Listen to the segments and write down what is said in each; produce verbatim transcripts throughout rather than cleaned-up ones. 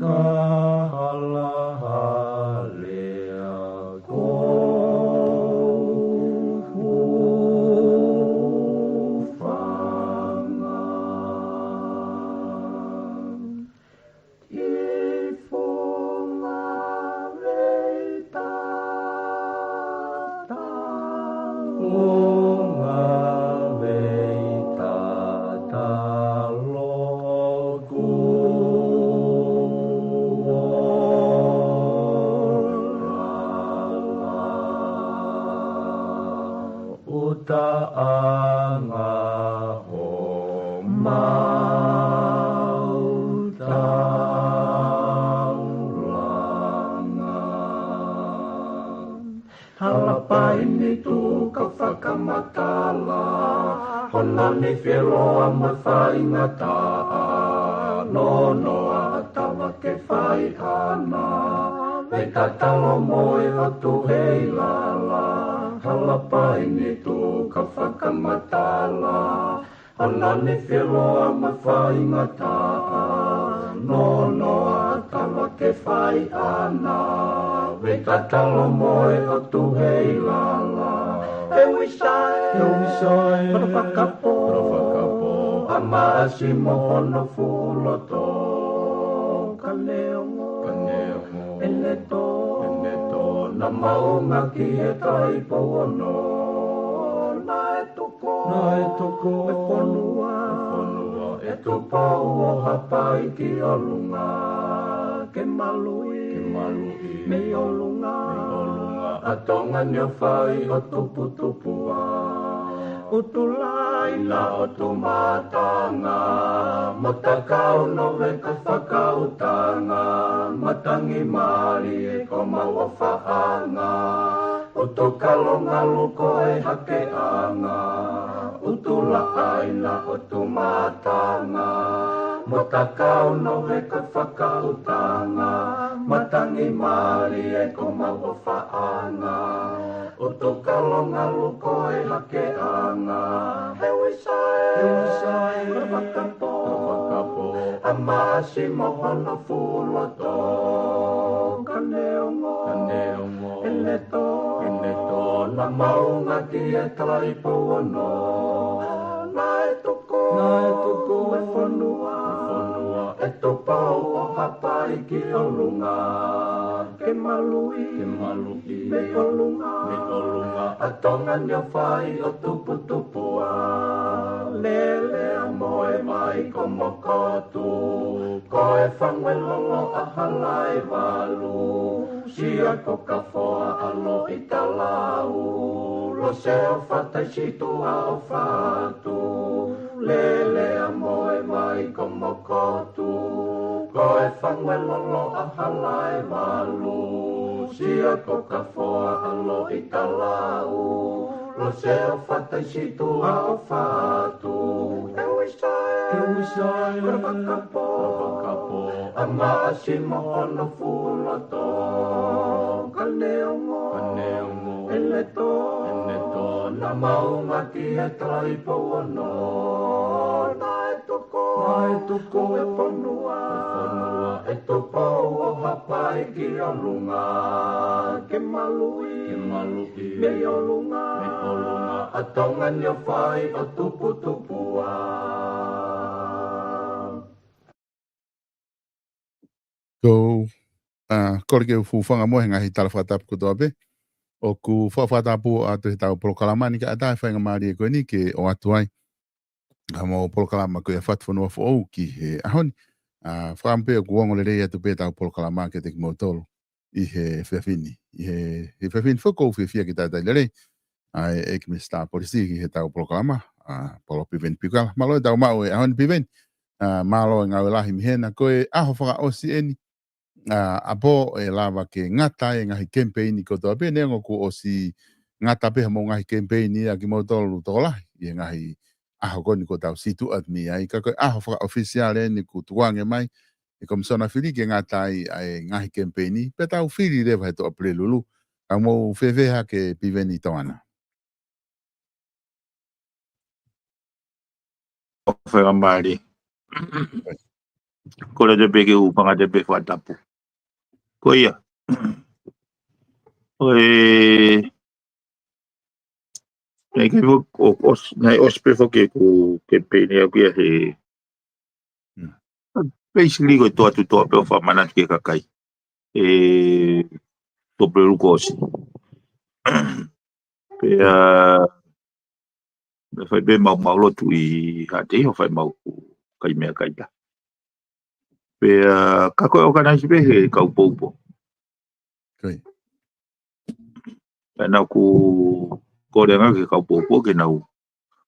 Ngahalahalea ko Hufanga. Ifonga vei tata, fonga vei tata loku ola. Utaʻanga homau taulanga. Hala paini tuʻu ka fakamatala, hono nifi ʻe loa mo faingataʻa, nonoa ʻatava ke fai ʻana, vei tatalo mo e ʻOtu hei lala. Hala paini tuʻu ka fakamatala, hono nifi ʻe loa mo faingataʻa, nonoa ʻatava ke fai ʻana, vei tatalo mo e ʻOtu hei lala. ʻE Uisae, ʻe Uisae, hono fakapō, hono fakapō, ʻa Maʻasi mo hono fuʻu loto. Ka neongo, ka neongo, ʻene tō, ʻene tō, naʻa mau ngāueʻaki e tai pou ono. Naʻe tuku, naʻe tuku e fonua, e fonua ʻe Tupou ʻo Haʻapai ki ʻolunga, ke maluʻi, ke maluʻi mei ʻolunga, mei ʻolunga ʻa Tonga ni ʻo fai ʻo tuputupu ʻa ʻUtulai na ʻo Tumatanga, mo Takau Nove ka fakautanga, Matangi Malie ko mau ʻofaʻanga, ʻUtukalongalu ko e hakeʻanga, ʻUtulaʻaina ʻo Tumatanga, mo Takau Nove ka fakautanga, Matangi Malie ko mau ʻofaʻanga, ʻUtukalongalu ko e hakeʻanga. ʻE Uisae, ʻe Uisae, hono fakapō, hono fakapō, ʻa Maʻasi mo hono fuʻu loto. Ka neongo, ka neongo, ʻene tō, ʻene tō, naʻa mau ngāueʻaki e tai pou ono. Naʻe tuku, naʻe tuku e fonua, e fonua ʻe Tupou ʻo Haʻapai ki ʻolunga, ke maluʻi, ke maluʻi mei ʻolunga, mei ʻolunga ʻa Tonga ni ʻo fai ʻo tuputupu ʻa Lele ʻa Moe mai ko Mokotu. Ko e fanga lolo ʻa Halaevalu, Sia ko Kafoa ʻa Loʻitalau, Lose ʻo Fataisitu ʻa ʻOfatu, Lele ʻa Moe mai ko Mokotu. Ko e fanga lolo ʻa Halaevalu, Sia ko Kafoa ʻa Loʻitalau, Lose ʻo Fataisitu ʻa ʻOfatu. ʻE Uisae, ʻe Uisae, hono fakapō, hono fakapō, ʻa Maʻasi mo hono fuʻu loto. Ka neongo, ka neongo, ʻene tō, ʻene tō, naʻa mau ngāueʻaki e tai pou ono. Naʻe tuku, naʻe tuku e fonua, e fonua ʻe Tupou ʻo Haʻapai ki ʻolunga, ke maluʻi, ke maluʻi mei ʻolunga, mei ʻolunga ʻa Tonga ni ʻo fai ʻo tuputupu ʻa. Ko, ʻa, kole ke u hūfanga mo e ngaahi tala fakatapu kotoa pē. ʻOku fakatapu atu he tau polokalama ni kae ʻatā e faingamālie ko eni ke ʻoatu ai ʻa mo polokalama ko ia Fatu Fonua Foʻou ki he ʻaho ni. ʻA, fakaʻamu pē ʻoku ongo lelei atu pē tau polokalama kiate kimoutolu ʻi he efiafi ni. ʻI he, he efiafi ni foki ʻoku fiefia ke talitali lelei ʻa e ʻEiki Minisitā Polisi ki he tau polokalama, ʻa, Paula Piveni Piukala. Mālō e tau maʻu e ʻaho ni Piveni. ʻA, mālō e ngāue lahi mei hena. Ko e ʻaho fakaʻosi eni, ʻa, ʻapō ʻe lava ke ngata e ngaahi kemipeini kotoa pē, neongo kuo ʻosi ngata pē hoʻomou ngaahi kemipeini ʻa kimoutolu tokolahi ʻi he ngaahi ʻaho ko eni kuo tau situʻa mei ai. Ka ko e ʻaho fakaʻofisiale eni kuo tukuange mai ʻe he Komisona Fili ke ngata ai ʻa e ngaahi kemipeini, pea tau fili leva he toʻo Apelilulu. Ka mou fēfē hake Piveni Toana? ʻOfa mālie. Ko le te pē ke u hanga te pē fakatapu. Ko ia. ʻOi, naʻe ʻikai foki, ʻo, ʻos-, naʻe ʻosi pē foki ʻeku kemipeini ʻaʻaku ia he. Mm. Basically, ko e toʻa atu toʻa pē ʻo fakamanatu ki he kakai. ʻE, Tupou Pereira kuo ʻosi. Pea, meʻa fai pē mau, mau lotu ʻi Haʻateiho, fai mau kai meʻakai ta. Pea, ka ko e organize pē he kau poupou. Pea naʻa ku kole ange ki he kau poupou ke nau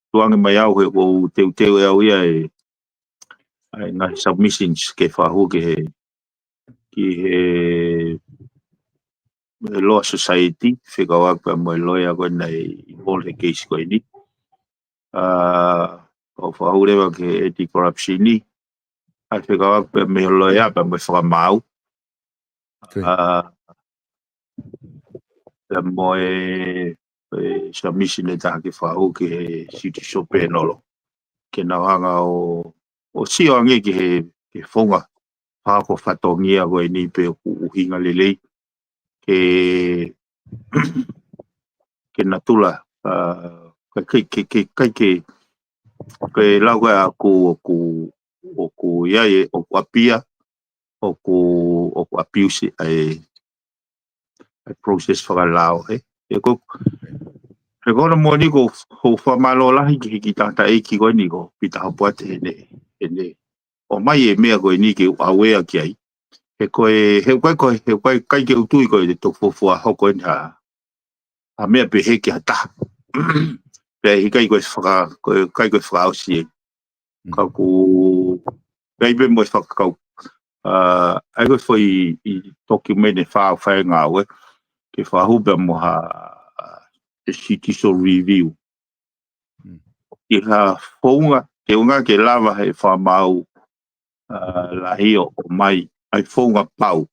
tuku ange mai au he ʻoku ou teuteu ʻe au ia e, ʻa e ngaahi submissions ke fakahū ki he, ki he, he Law Society, fekauʻaki pea mo e loea ko ē naʻe involve he case ko eni. ʻA, ʻo fakahū leva ki he anti-corruption ni, ʻa e fekauʻaki pea mo e loea pea mo e fakamaau. ʻA, pea mo e, e submission ʻe taha ke fakahū ki he City Sō Pēnolo. Ke nau hanga ʻo, ʻo sio ange ki he, ki he founga fakahoko fatongia ko eni pe ʻoku ʻuhinga lelei ke, ke natula, ʻa, ke, ke, ke, ke, ke, ke lau ko ē ʻaʻaku ʻoku, ʻoku ʻi ai, ʻoku ʻapia, ʻoku, ʻoku abuse ʻa e, ʻa e process fakalao, he. He ko, he ko hono moʻoni ko, ko e fakamālō lahi ki he kiʻi tangataʻeiki ko eni ko Pita Haupate heʻene, heʻene ʻomai e meʻa ko eni ke u aware ki ai. He ko e, he ko e, ko e, he ko e ʻikai ke u tui ko e toki fuofua hoko eni ha, ha meʻa pehē ki ha taha. Pea ʻikai ko e faka-, ko e, ʻikai ko e fakaʻosi ē. Mm. Ka ʻoku, ʻikai pē mo e fakakau. ʻA, ʻa ia ko e foʻi ʻi document ʻe fā ʻoku fai ngāue, ke fakahū pea mo ha, e judicial review. Mm. ʻI ha founga, ke unga ke lava he fakamaau, ʻa, lahi ʻo ʻomai, ʻa e founga pau.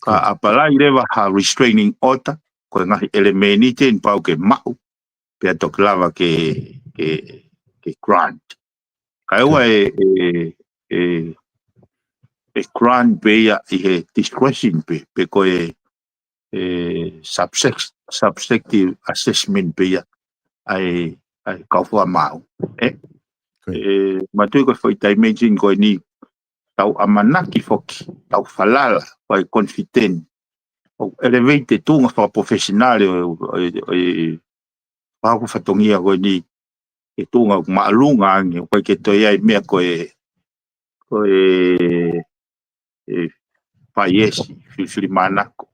Ka ʻapalai leva ha restraining order, ko e ngaahi ʻelemēniti eni pau ke maʻu, pea toki lava ke, ke, ke grant. Kae ʻoua e, e, e, e grant pē ia ʻi he discretion pē, pe ko e, e subject-, subjective assessment pē ia ʻa e, ʻa e kau fakamaau. ʻE, ʻe, ma tui ko e foʻi dimension ko eni tau ʻamanaki foki, tau falala, ʻoku ʻi ai e confident. ʻOku elevate e tuʻunga fakaprofessional ʻo, ʻo, ʻo, ʻo e fakahoko fatongia ko eni, e tuʻunga ʻoku māʻolunga ange, ʻoku ʻikai ke toe ʻi ai meʻa ko e, ko e, e, paiesi, filifilimānako.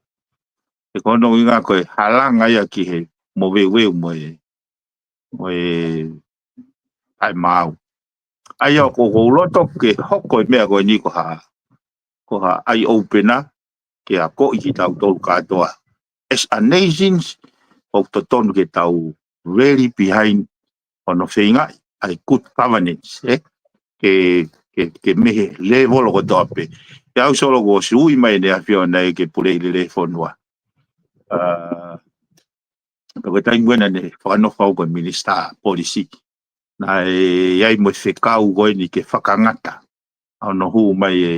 He ko hono ʻuhinga ko e halanga ia ki he moveuveu mo e, mo e ʻai maau. ʻA ia ʻoku ou loto ke hoko e meʻa ko eni ko ha, ko ha eye opener, ke akoʻi kitautolu kātoa. As a nations, ʻoku totonu ke tau rally behind hono feingaʻi ʻa e good governance, ē? Ke, ke, ke mei he lēvolo kotoa pē. Ke au solo ko Sui mai ʻEne ʻAfio ʻAna ē ke puleʻi lelei e fonua. ʻA, ka ko e taimi ko ē naʻá ne fakanofo au ko e Minisitā Polisi, naʻe ʻi ai mo e fekau ko eni ke fakangata ʻa hono hū mai e,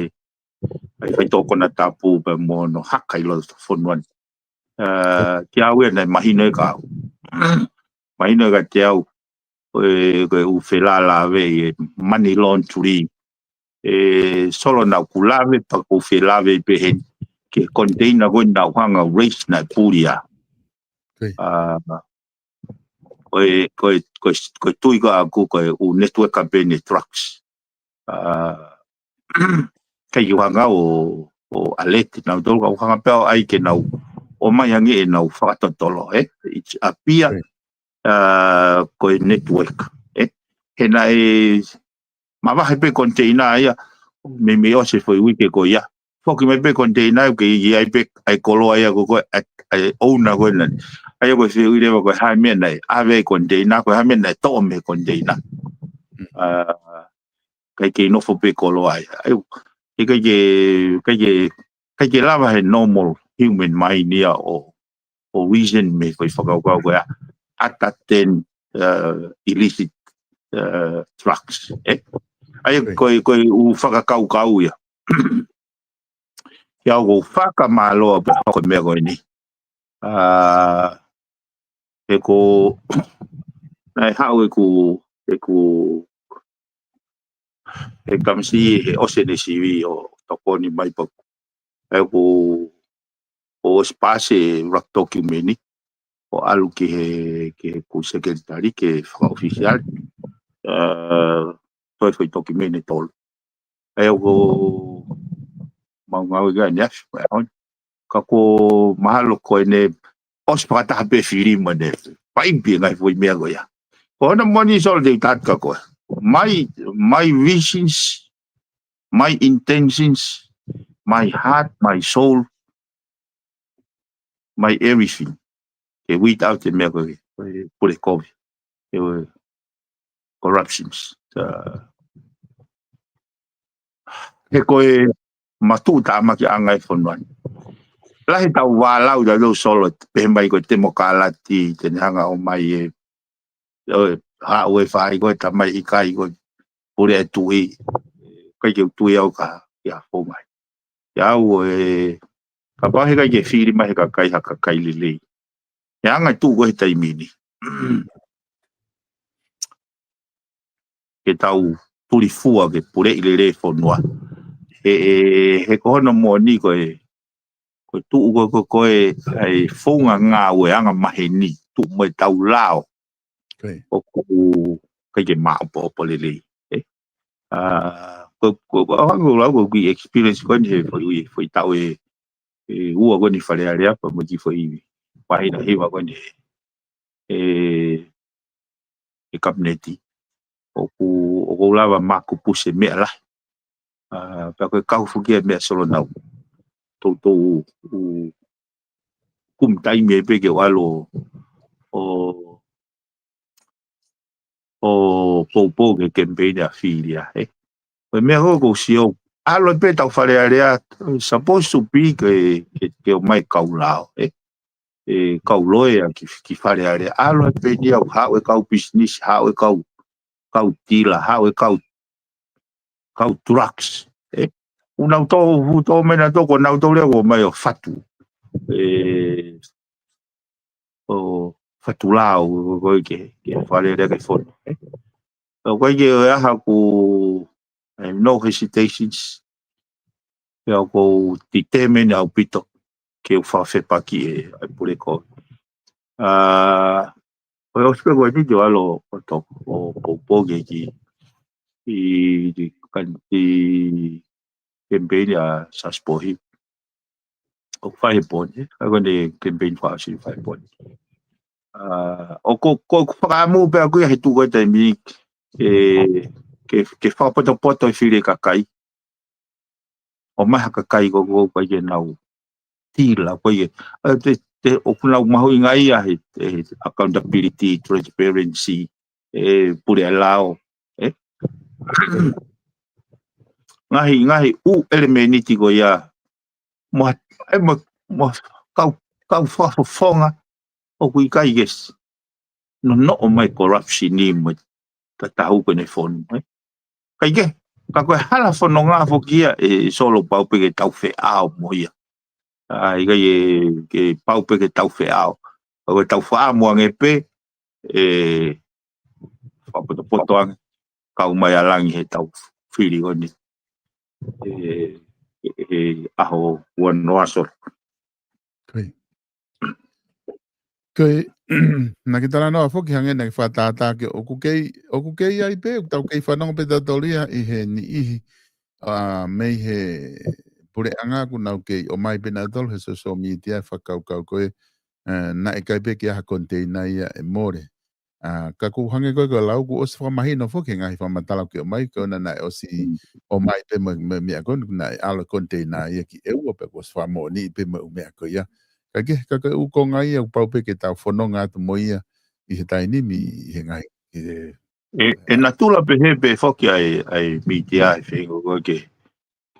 ʻa e faitoʻo konatapu pea mo hono haka ʻi loto fonua ni. ʻA, kiate au ia naʻe mahino ʻiate au. Mahino ʻiate au, ʻe, ko e ʻū felālāveʻi, e money laundering. ʻE, solo naʻá ku lave, pea ʻoku ou fie lave pē heni ki he container ko ē naʻá ku hanga ʻo raise naʻe puli ā. ʻA, ko e, ko e, ko e, ko e tui ko ē ʻaʻaku ko e ʻū network pē eni e drugs. ʻA, ʻikai ke u hanga ʻo, ʻo alert nautolu, ka u hanga pē au ʻai ke nau ō mai ange ʻenau fakatotolo, ē? It's appear, ʻa, ko e network, ē? He naʻe mavahe pē container ia, meimei ʻosi e foʻi uike ko ia. Foki mai pē container ʻoku ʻi ai pē ʻa e koloa ia ko ē, ʻa e, ʻa e owner ko ena. ʻA ia ko e fehuʻi leva ko e hā e meʻa naʻe ʻave ai e container, ko e hā e meʻa naʻe toʻo mei he container. ʻA, ʻikai ke nofo pē koloa ia. ʻA ia, ʻikai ke, ʻikai ke, ʻikai ke lava he normal human mind ia ʻo, ʻo reason mei he foʻi fakakaukau ko ia, other than, uh, illicit, uh, drugs, ē? ʻA ia ko e, ko e ʻū fakakaukau ia. Ia ʻoku ou fakamālō pē hoko e meʻa ko eni. ʻA, he ko, naʻe haʻu ʻeku, ʻeku, he kamisi he ʻosi ʻene sivi ʻo tokoni mai paku. ʻA ia ʻoku, ʻosi pasi e rak tokiumeni, ʻo ʻalu ki he, ki he ku sekelitali, ke fakaʻofisiale. ʻA, toe foʻi tokiumeni ʻe tolu. ʻA ia ʻoku mau ngāue ki ai ʻaneafi, ko e ʻaho ni. Ka ʻoku mahalo ko ʻene ʻosi fakataha pē fili mo ʻene paipi e ngaahi foʻi meʻa ko ia. Ko hono moʻoni Solo te u tala atu kia koe. My, my visions, my intentions, my heart, my soul, my everything. Ke weed out e meʻa ko e, ko e pule kovi. Ko e corruptions. ʻA, he ko e matuʻutāmakiʻanga e fonua ni. Lahi ʻetau vālau ʻa Solo, pehē mai ko e temokalati, te ne hanga ʻo ʻomai e, ʻo haʻu e fai ko e tamai ʻikai ko e pule e tuʻi, ʻikai ke u tui au ka, ia fou mai. Ia au e, kapau he ʻikai ke fili mai he kakai ha kakai lelei. He anga e tuʻu ko e taimi ni. Ke tau tulifua ke puleʻi lelei e fonua. He, he, he ko hono moʻoni ko e, ko e tuʻu ko e, ko e, ko e, ʻa e founga ngāue anga maheni, tuʻu mo e tau lao. Ko ia. ʻOku ʻikai ke maʻopoʻopo lelei. ʻE? ʻA, ko, ko, ko, ko, ko, ko, ko e experience ko eni he foʻi, foʻi taʻu ʻe, ʻe ua ko eni Fale Alea pea mo e kiʻi foʻi māhina hiva ko eni he, he, he kapineti. ʻOku, ʻoku ou lava maku pusi e meʻa lahi. ʻA, pea ko e kau foki e meʻa Solo naʻa ku toutou, u, kumi taimi ai pē ke u ʻalu ʻo, ʻo poupou ki he kemipeini ʻa Filia, ē. Ko e meʻa ko ē ʻoku ou sio, ʻalu pē tau Fale Alea, supposed to be ke, ke, ke ʻomai kau lao, ē. ʻE kau loea ki, ki Fale Alea. ʻAlu pē ni ʻo haʻu e kau pisinisi, haʻu e kau, kau tila, haʻu e kau, kau trucks, ē. ʻOku nau tō, ʻoku tō mai nautolu, ko nautolu leva ʻoku ʻomai ʻo fatu. ʻE, ʻo fatu lao, ko, ko, ko e ke, ke Fale Alea ke fono, ē. ʻOku ʻikai ke ʻi ai haʻaku, I have no hesitations. Pea ʻoku ou determine ʻaupito ke u fakafepakiʻi e, ʻa e pule ko ē. ʻA, ʻo ʻosi pē ko eni te u ʻalu ʻo toko, ʻo poupou ki he, ki he, ki he kemipeini ʻa Saspohi. ʻOku fai he pō ni, ʻa ko eni kemipeini fakaʻosi fai he pō ni. ʻA, ʻoku, ko, ko e fakaʻamu pē ʻaʻaku ia he tuʻu ko e taimi ni, ē, ke, ke fakapotopoto e fili e kakai. ʻOmai ha kakai ko, ko, ʻoku ʻikai ke nau tila, ʻoku ʻikai ke, ʻa, te, te, ʻoku nau mahuʻinga ia he, he accountability, transparency, ʻe pule ʻa e lao, ē. Ngaahi, ngaahi ʻū ʻelemēniti ko ia, mo, ē, mo, mo kau, kau fakafofonga, ʻoku ʻikai ke s-, nonoʻo mai corruption ni mo e tatahu ko eni fonu, ē. ʻIkai ke, ka ko e hala fononga foki ia, ē, Solo pau pē ke tau feʻao mo ia. ʻA, ʻikai ke, ke pau pē ke tau feʻao. Ka ko e tau feʻao mo ange pē, ē, fakapotopoto ange, kau mai ʻa langi he tau fili ko eni. ʻE, ʻe, ʻe ʻaho ua noa Solo. Ko ia. Ko ia, naʻa ke talanoa foki hangē naʻa ke fakatātā ke ʻoku kei, ʻoku kei ʻi ai pē, ʻoku tau kei fanongo pē tautolu ia ʻi he niʻihi, ʻa, mei he puleʻanga ʻoku nau kei ʻomai pē nautolu he social media fakakaukau ko ē, ē, naʻe ʻikai pē ke ʻi ai ha koniteina ia ʻe mole. ʻA, ka ʻoku hangē ko e, ko e lau kuo ʻosi fakamahino foki he ngaahi fakamatala ʻoku ke ʻomai, ko ena naʻe ʻosi ʻomai pē mo, mo e meʻa ko ē, naʻe ʻalu e koniteina ia ki ʻEua pea kuo ʻosi fakamoʻoniʻi pē mo e ʻū meʻa ko ia. Ka ke, ka ko e ʻū konga ia ʻoku pau pē ke tau fononga atu mo ia ʻi he taimi ni, ʻi he ngaahi, ʻi he ʻE, ʻe natula pehē pē foki ʻa e, ʻa e mītia ʻa e feinga ko ē ke,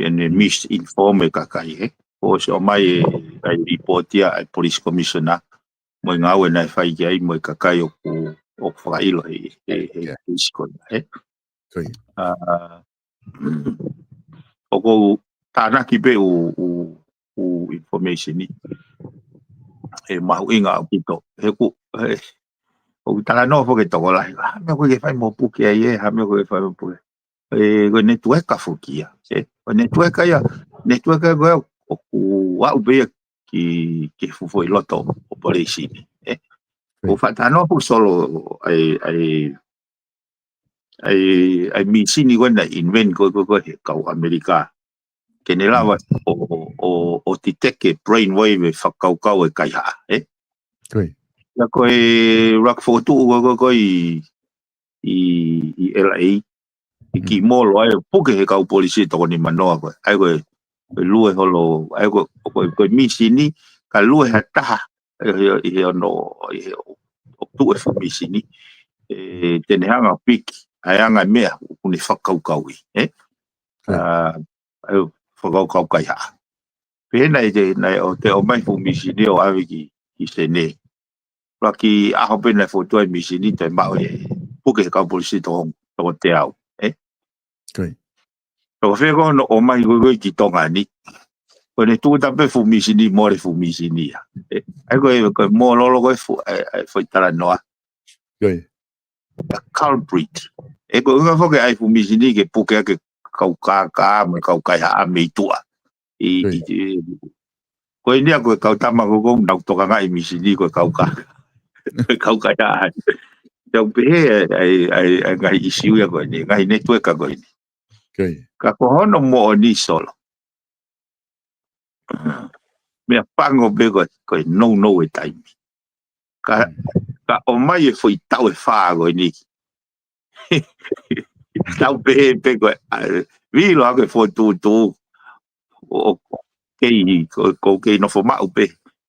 ke ne misinform e kakai, ē. ʻOsi ʻomai e, ʻa e report ia ʻa e police commissioner, mo e ngāue naʻe fai ki ai, mo e kakai ʻoku, ʻoku fakaʻilo he, he, he, ʻIo. Police ko ia, ē. Ko ia. ʻA, ʻoku ou tānaki pē ʻū, ʻū, ʻū information ni. ʻE mahuʻinga ʻaupito. He ʻoku, he, ʻoku talanoa foki e tokolahi. Ha meʻa ʻoku ke fai mo puke ai ē, ha meʻa ʻoku ke fai mo puke. ʻE, ko e network foki ia. ʻE, ko e network ia, network ko ia ʻoku aʻu pē ia ki, ki he fuʻu foʻi loto operation. ʻE, ʻoku faʻa talanoa foki Solo ʻa e, ʻa e, ʻa e, ʻa e misini ko ē naʻe invent ko ē, ko ē, ko ē he kau ʻAmelika. Ke ne lava ʻo, ʻo, ʻo, ʻo detect e brain wave e fakakaukau e kaihaʻa, ē? Ko ia. Ia ko e rak fotu ko ē, ko ē, ko ē ʻi, ʻi, ʻi L A. ʻI ki molo ai, puke he kau polisi toko nimanoa ko ē. ʻA ia ko e, ko e lue holo, ʻa ia ko e, ko e, ko e misini, ka lue ha taha, ʻi he, ʻi he ono, ʻi he ʻo, ʻo tuʻu e fuʻu misini, ʻe, te ne hanga piki, ʻa e anga e meʻa, ʻoku ne fakakaukauʻi, ē? Ko ia. ʻA, ʻa e fakakaukau kaihaʻa. Pehē naʻe te, naʻe ʻo te ʻomai fuʻu misini ʻo ʻave ki, ki Senē. Pea ki ʻaho pē naʻe fotu ai misini toe maʻu ʻe puke he kau polisi toko, toko teau, ē? Ko ia. Toko fē ko hono ʻomai ko ē ko ē ki Tonga ni. Ko ʻene tuʻuta pē fuʻu misini, mole fuʻu misini ia. Ē, ʻa ia ko e, ko e mōlolo ko ē fuʻu, ʻa e, ʻa e foʻi talanoa. Ko ia. The culprit. ʻE ko e ʻuhinga foki ʻa e fuʻu misini ke puke ʻaki e kau kākā mo e kau kaihaʻa mei tuʻa. ʻI, ʻi, ʻi, ko eni ia ko e kau tama ko ē ʻoku nau tokangaʻi misini ko e kau kākā. Ko e kau kaihaʻa. Tau pehē ʻa e, ʻa e, ʻa e ngaahi ʻisiu ia ko eni, ngaahi network ko eni. Ko ia. Ka ko hono moʻoni Solo. Meʻa pango pē ko e, ko e nounou e taimi. Ka, ka ʻomai e foʻi taʻu ʻe fā ko eni. Tau pehē pē ko e, ʻa, vilo ake foʻi tūtū. ʻO, ʻo kei, ko, ko kei nofo maʻu pē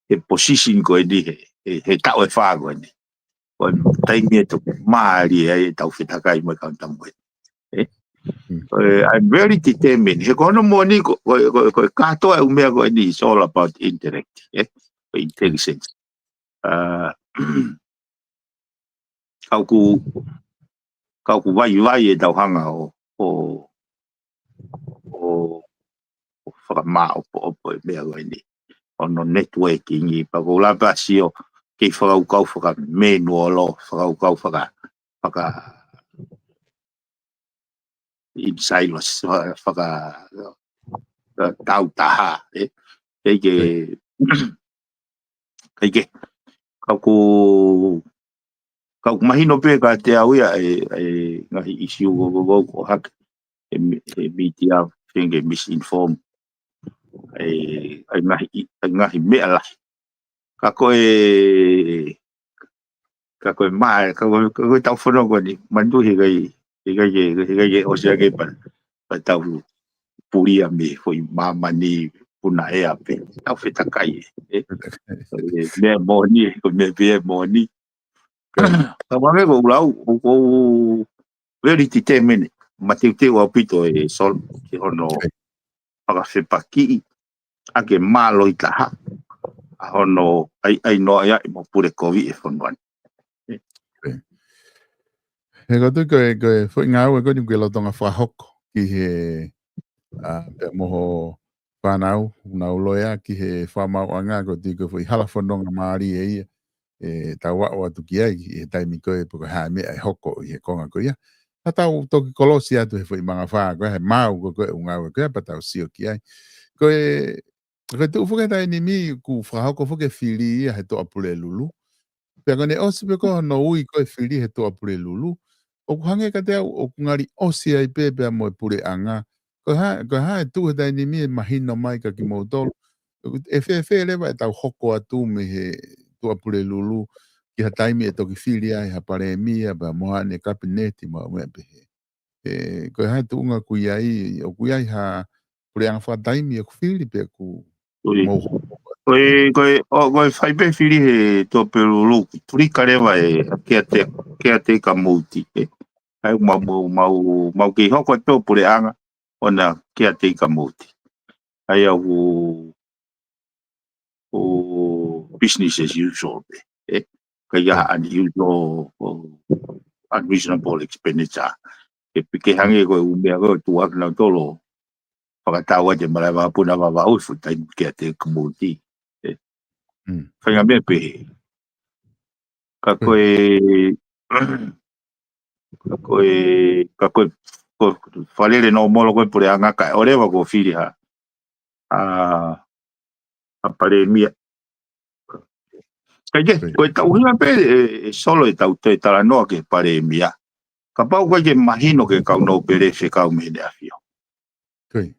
he position ko eni he, he, he taʻu ʻe fā ko eni. Ko e taimi ʻe toki mālie ai ʻetau fetakai mo e kau tama ko ē. Ē? Ko e, I'm very determined. He ko hono moʻoni ko, ko, ko, ko e kātoa e ʻū meʻa ko eni is all about intellect. Ē? Ko e intelligence. ʻA, ka ʻoku, ka ʻoku vaivai ʻetau hanga ʻo, ʻo, ʻo, ʻo fakamāʻopoʻopo e meʻa ko eni. ʻOno networking ʻi pea ko u lava pē ʻo sio kei fakakaukau fakamenuolo, fakakaukau faka, faka in silos, faka, faka, tautaha, ē. Kei ke, kei ke, ka ʻoku, ka ʻoku mahino pē kiate au ia e, e ngaahi ʻisiu ko, ko, ko, ko hake, e mi-, e media, fenge misinform, e, e ngaahi, e ngaahi meʻa lahi. Ka ko e, ka ko e mā, ka ko e, ka ko e tau fono ko eni, manatuʻi he ʻikai, he ʻikai ke, he ʻikai ke ʻosi ange pea, pea tau pulia mei foʻi māmani puna ʻea pē, tau fetakai ē, ē. Ko e meʻa moʻoni, ko e meʻa pē ia moʻoni. Ka ʻoku ou lau, ʻoku ou very determined, mateuteu ʻaupito e Solo, ki hono fakafepakiʻi ʻaki e mālohi taha ʻa hono ʻaiʻainoaʻi mo pulekoviʻi e fonua ni. He ko e tui ko e, ko e foʻi ngāue ko eni ʻoku ke lolotonga fakahoko ki he, ʻa, pea mo ho fānau, ʻoku nau loea ki he fakamaauʻanga, ko e tui ko e foʻi hala fononga mālie ia ʻe tau aʻu atu ki ai ʻi he taimi ko ē pe ko e hā e meʻa ʻe hoko ʻi he konga ko ia. Ka tau toki kolosi atu he foʻi mangafā ko ē, he maau ko ē ʻo e ngāue ko ia pea tau sio ki ai. Ko e, ko e tuʻu foki he taimi ni ʻoku fakahoko foki e fili ia he Toʻa Pulelulu. Pea ko ʻene ʻosi pē ko ē hono ui ko ē e fili he Toʻa Pulelulu, ʻoku hangē kiate au ʻoku ngali ʻosi ai pē pea mo e puleʻanga. Ko e hā, ko e hā e tuʻu he taimi ni ʻe mahino mai kia kimoutolu, ʻe fēfē leva ʻetau hoko atu mei he Toʻa Pulelulu ki ha taimi ʻe toki fili ai ha palēmia pea mo haʻane kapineti mo e meʻa pehē. ʻE, ko e hā e tuʻunga ʻoku ʻi ai, ʻoku ʻi ai ha puleʻanga fakataimi ʻoku fili pe ʻoku mou hoko? Ko e, ko e, ʻo, ko e fai pē fili he Toʻa Pulelulu, tulika leva e caretaker, caretaker mode, ē. ʻA ia mau, mau, mau, mau kei hoko atu puleʻanga, ʻo na caretaker mode. ʻA ia ʻoku, ʻo business as usual pē, ē. ʻIkai ha unusual, ʻo unreasonable expenditure. ke piki hangē ko e ʻū meʻa ko ē ʻoku tuʻu ʻaki nautolu, fakatau atu e malaʻe vakapuna Vavaʻu he fuʻu taimi kiate kimoutolu. ʻE, Mm. faʻahinga meʻa pehē. Ka ko e, ka ko e, ka ko e, ko e fakalele nōmolo ko e puleʻanga kae ʻoua leva kuo fili ha, ha, ha palēmia. Kae kehe, Right. ko e tauhi pē ʻe, ʻe Solo ʻetau toe talanoa ki he palēmia. Kapau ʻoku ʻikai ke mahino ki he kau nōpele e fekau mei Heʻene ʻAfio. Right.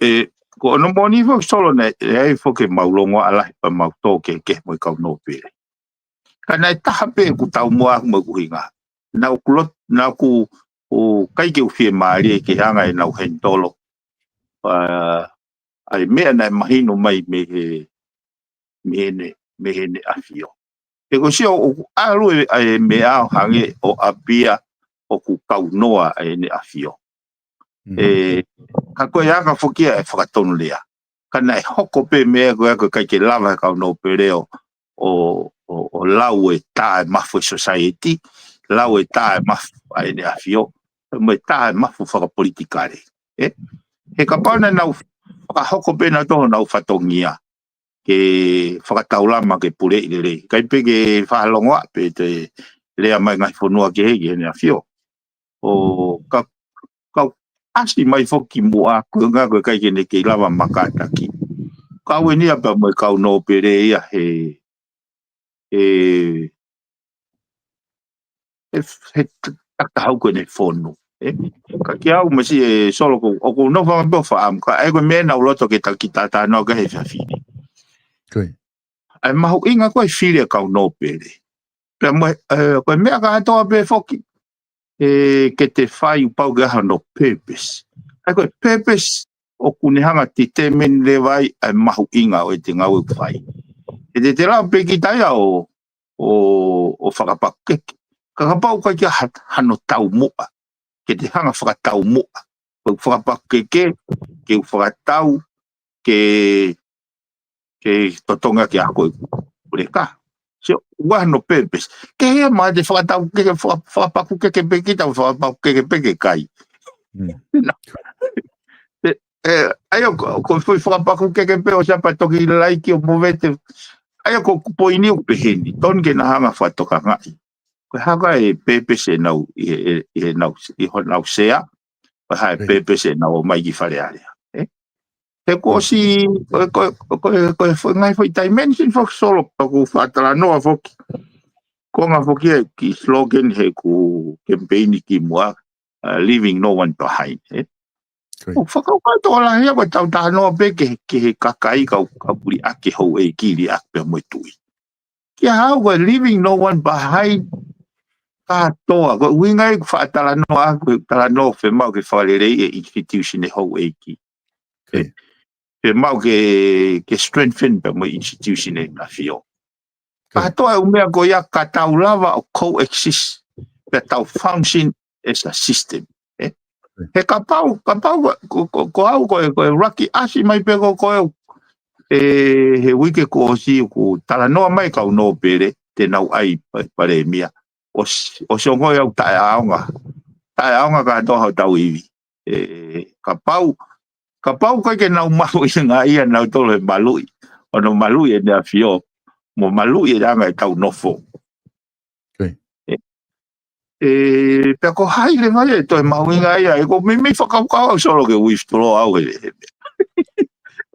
ʻE, ko hono moʻoni foki Solo naʻe, ʻe ʻi ai foki ʻemau longoaʻa lahi pea mau tō kehekehe mo e kau nōpele. Ka naʻe taha pē ʻeku taumuʻa mo ʻeku ʻuhinga. Naʻa ku lot-, naʻa ku, ʻoku ʻikai ke u fiemālie ke hanga ʻe heʻenau handle ʻa, ʻa e meʻa naʻe mahino mai mei he, mei Heʻene, mei Heʻene ʻAfio. He ko e sio ʻoku ʻalu e, ʻa e meʻa ʻo hangē ʻo ʻapia ʻoku kaunoa ʻa Heʻene ʻAfio. Mm. ʻE, ka ko e anga foki ia e fakatonulea. Ka naʻe hoko pē meʻa ko ē ʻoku ʻikai ke lava he kau nōpele ʻo, ʻo, ʻo, ʻo lau e tā e mafu e society, lau e tā e mafu ʻa Heʻene ʻAfio, mo e tā e mafu fakapolitikale. ʻE? He kapau naʻa nau fakahoko pē nautolu honau fatongia ke fakataulama ke puleʻi lelei. ʻIkai pē ke fakalongoaʻa pē te lea mai ngaahi fonua kehe ki Heʻene ʻAfio. ʻO ka, ka ʻasi mai foki muʻa, ko e ʻuhinga ʻoku ʻikai ke ne kei lava makātaki. Ka ʻoku ʻi ai pē mo e kau nōpele ia he, he, he, he takitaha ko ʻene fonu. ʻE? Ka kiate au masi ʻe Solo ko, ʻoku ou nofo ange pē ʻo faʻamu, ka ʻai ko e meʻa naʻa ku loto ke taki tātānaki he fafine. Ko ia. ʻA e mahuʻinga ko e fili e kau nōpele. Pea mo e, ʻe, ko e meʻa kātoa pē foki ʻe, ke te fai ʻoku pau ke ʻi ai hano purpose. ʻA ia ko e purpose ʻoku ne hanga ʻo determine leva ai ʻa e mahuʻinga ʻo ʻete ngāue ʻoku fai. He te te lau pē kita ia ʻo, ʻo, ʻo fakapakukeke. Ka kapau ʻoku ʻikai ke ʻi ai ha-, hano taumuʻa. Ke te hanga ʻo fakataumuʻa. Ke u fakapakukeke, ke u fakatau, ke, ke totongi ʻaki ʻa e ako ʻeku leka. Sio, ʻoku ʻi ai hano purpose. Ke hia ma te fakatau ke, ke faka-, fakapakukeke pē kita, fakapakukeke pē ke kai. Mm. Na. ʻE, ʻe, ʻa ia ko, ko e foʻi fakapakukeke pē ʻo siapa toki laiki ʻo movete. ʻA ia ko ʻeku poini ʻoku pehē ni, tonu ke na hanga ʻo fakatokangaʻi. Ko e hā e purpose ʻenau, ʻi he, ʻi he, ʻi heʻenau, ʻi honau sea, ko e hā e Right. purpose ʻenau ō mai ki Fale Alea. ʻE? He kuo Mm. ʻosi, ko, ko, ko, ko e foʻi ngaahi foʻi dimension foki Solo, ʻoku ou faʻa talanoa foki. Ko e ngaahi foki e kiʻi slogan heʻeku kemipeini kimuʻa, uh, leaving no one behind, ʻe? Ko ia. ʻOku fakakaukau tokolahi ia ko ʻetau talanoa pē ki he, ki he kakai kau, kau liʻaki houʻeiki, liʻaki pea mo e tuʻi. Kiate au ko e leaving no one behind kātoa. Ko e ʻuhinga ia ʻeku faʻa talanoa, ko e talanoa ʻoku fiemaʻu ke fakaleleiʻi e institution e houʻeiki. Ko ia. Fiemaʻu ke, ke strengthen pea mo e institution ʻEne ʻAfio. Ko ia. Kātoa e ʻū meʻa ko ia ka tau lava ʻo coexist, pea tau function as a system. ʻE? Ko ia. He kapau, kapau ko, ko, ko, ko au ko e, ko e ʻuluaki ʻasi mai pē ko, ko e, ʻe, he uike kuo ʻosi ʻoku talanoa mai kau nōpele, te nau ʻai pa-, palēmia. ʻOsi, ʻosi ongoʻi au taʻeʻaonga. Taʻeʻaonga kātoa hotau ivi. ʻE, kapau, kapau ʻoku ʻikai ke nau mahuʻingaʻia nautolu he maluʻi. ʻO nau maluʻi ʻEne ʻAfio. Mo maluʻi e anga ʻetau nofo. Ko ia. ʻE, ʻe, pea ko hai leva ia ʻe toe mahuʻingaʻia, ʻe ko e meimei fakakaukau au Solo ke withdraw au he, he,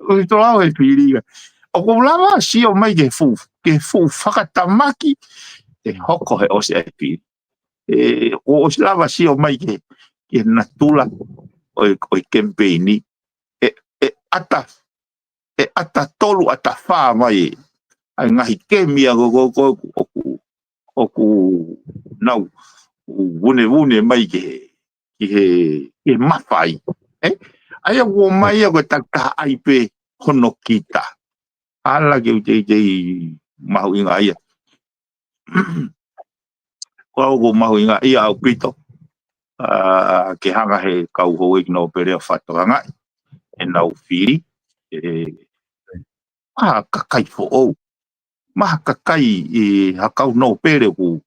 withdraw au he fili. ʻOku ou lava sio mai ki he fuʻu, ki he fuʻu fakatamaki ʻe hoko he ʻosi ʻa e fili. ʻE, ʻoku ou ʻosi lava sio mai ki he, ki he natula ʻo e, ʻo e kemipeini. ʻE, ʻe ʻata, ʻe ʻata tolu, ʻata fā mai ʻa e ngaahi kemi ia ko, ko, ko, ʻoku, ʻoku nau vunevune mai ki he, ki he, ki he mafai. ʻE? ʻA ia ʻoku ō mai ia ko e takitaha ʻai pē hono kita. ʻAla ke u teitei mahuʻingaʻia. Ko au ʻoku ou mahuʻingaʻia ʻaupito, ʻa, ke hanga he kau houʻeiki nōpele ʻo fakatokangaʻi ʻenau fili, ʻe, maha kakai foʻou, maha kakai ʻi ha kau nōpele ʻoku,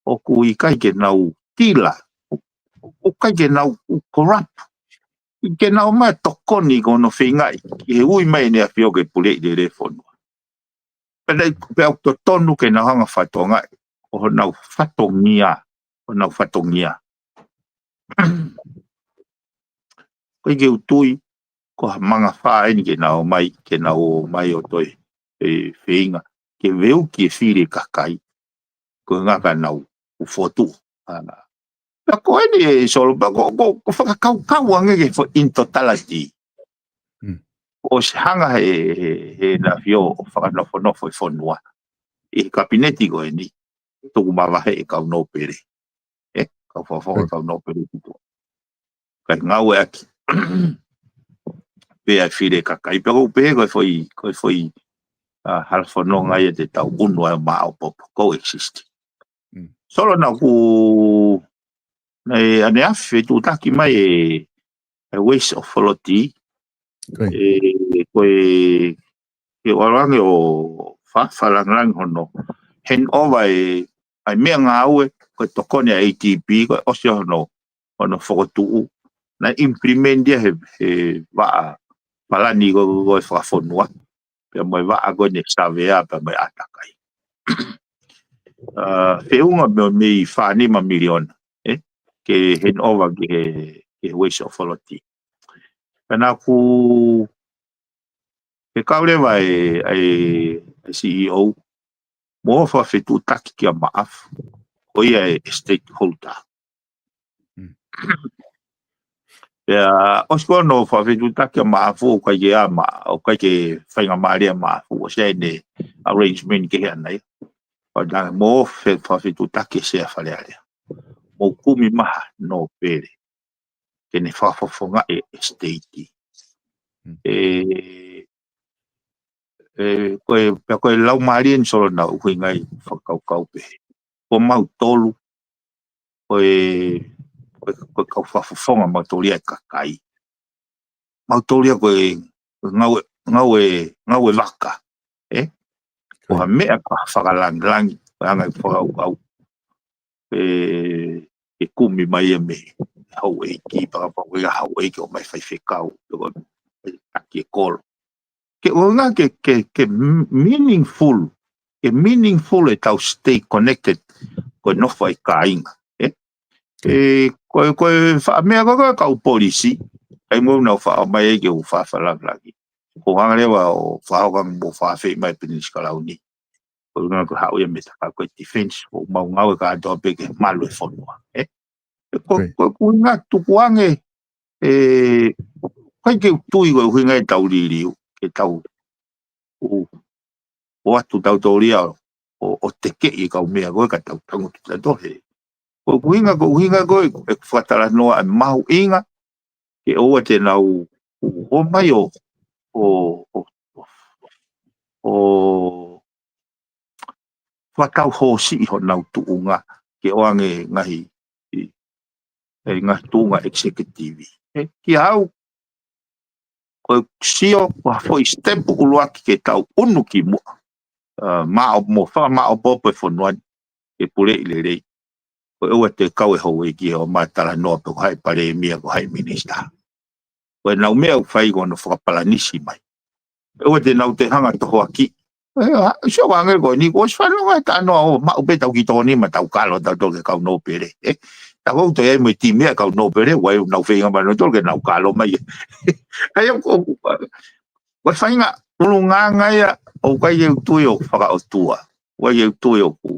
ʻoku ʻikai ke nau tila, ʻoku, ʻoku ʻikai ke nau corrupt. Ke nau ō mai ʻo tokoni ki hono feingaʻi ke ui mai ʻEne ʻAfio ke puleʻi lelei e fonua. Pea naʻe, pea ʻoku totonu ke nau hanga ʻo fakatokangaʻi ʻo honau fatongia, honau fatongia. ʻOku ʻikai ke u tui ko ha mangafā eni ke nau ō mai, ke nau ō mai ʻo toe, ē, feinga ke veuki e fili e kakai, ko e ngaahi ka nau ʻū fotu. Ana. Pea ko eni ē Solo, pea ko, ko, ko fakakaukau ange ke fo in totality. Mm. ʻOsi hanga he, he, he ʻEne ʻAfio ʻo fakanofonofo e fonua ʻi he kapineti ko eni, tuku mavahe e kau nōpele. Ē, kau fakafofonga, ʻIo. Kau nōpele ki tuʻa. Kae ngāueʻaki pē ʻa e fili e kakai, pea ʻoku ou pehē ko e foʻi, ko e foʻi, ā, halafononga ia te tau ʻunu ai ʻo maʻopoʻopo, ko e exist. Mm. Solo, naʻa ku, naʻe ʻaneafi fetuʻutaki mai e, e Waste Authority, ʻIo. ē, ko e, ke ʻalu ange ʻo fa-, fakalāngilangi hono hand over e, ʻa e meʻangāue, ko e tokoni ʻa e ADB, ko e ʻosi hono, hono fokotuʻu. Naʻe implement ia he, he vaʻa palani ko, ko e fakafonua. Pea mo e vaʻa ko eni savea, pea mo e ʻātakai. Ā, feʻunga mei, mei fā nima miliona, ē, ke hand over ki he, ki he Waste Authority. Pea naʻa ku, ke kau leva e, e, e CEO, mo fakafetuʻutaki kia Maʻafu, ko ia e stakeholder. Mm. Pea ʻosi ko ē hono fakafetuʻutaki kia Maʻafu, ʻoku ʻikai ke ʻa Ma-, ʻoku ʻikai ke faingamālie ʻa Maʻafu, ʻosi ʻi ai ʻene arrangement kehe ʻaʻana ia. Pea naʻa mo fe-, fakafetuʻutaki e Sea Fale Alea. Mo kumi mai ha nōpele ke ne fakafofongaʻi e state. Mm. Ē, ē, ko e, pea ko e laumālie eni Solo naʻa ku ʻuhinga ai ʻo fakakaukau pē. Ko mautolu, ko e, ko e, ko e kau fakafofonga mautolu ia e kakai. Mautolu ia ko e, ko e ngāue, ngāue, ngāue vaka. Ē? Ko ha meʻa ka fakalāngilangi, ko e anga e fakakaukau. Ē, ke kumi mai ia mei he houʻeiki, pea kapau ʻe ʻi ai ha houʻeiki ʻoku ʻomai faifekau, pe ko e taki e kolo. Ke ʻuhinga ke, ke, ke meaningful, ke meaningful ʻetau stay connected, ko e nofo ʻa e kāinga, ē? Ē, ko e, ko e faʻa meʻa ko ē ko e kau polisi, ʻa ia ʻoku nau faʻa ō mai ai ke u fakalāngilangi. Ko e hanga leva ʻo fakahoko ange mo fakaafeʻi mai Pilinisi Kalauni. Ko e ʻuhinga ko e haʻu ia mei he tafaʻaki ko e defense, ʻoku mau ngāue kātoa pē ke malu e fonua, ē? Ko, ʻIo. Ko e ʻuhinga tukuange, ē, ʻikai ke u tui ko e ʻuhinga ʻetau liliu, ke tau ʻū, ʻoatu tautolu ia ʻo, ʻo tekeʻi e kau meʻa ko ē ka tau tangutu tautolu he. Ko e ʻuhinga, ko e ʻuhinga ko ē ʻeku fakatalanoa ʻa e mahuʻinga ke ʻoua te nau ō mai ʻo, ʻo, ʻo, ʻo, ʻo fakatau hoosi ʻi honau tuʻunga ke ʻoange ngaahi, ʻi, ʻi ngaahi tuʻunga executive. Ē, kiate au, ko e sio, ko ha foʻi step ʻuluaki ke tau ʻunu ki muʻa. Ā, maʻo, mo fakamaʻopoʻopo e fonua ni, ke puleʻi lelei. Ko e ʻoua te kau e houʻeiki ʻo ō mai ʻo talanoa pe ko hai palēmia, ko hai minisitā. Ko ʻenau meʻa ʻoku fai ko hono fakapalanisi mai. ʻOua te nau toe hanga ʻo tohoakiʻi. Ē, ʻa, sio ange ko eni, kuo ʻosi fanongo e talanoa ʻo maʻu pē ʻetau kiʻi toko nima ʻetau kalo tautolu ki he kau nōpele. Ē, tā ko ē ʻoku toe ʻi ai mo e timi ʻa e kau nōpele, ʻoku ʻi ai ʻenau feinga maʻanautolu ke nau kalo mai. ʻA ia ko, ko e faʻahinga ʻulungaanga ia, ʻoku ʻikai ke u tui ʻoku fakaʻotua. ʻOku ʻikai ke u tui ʻoku,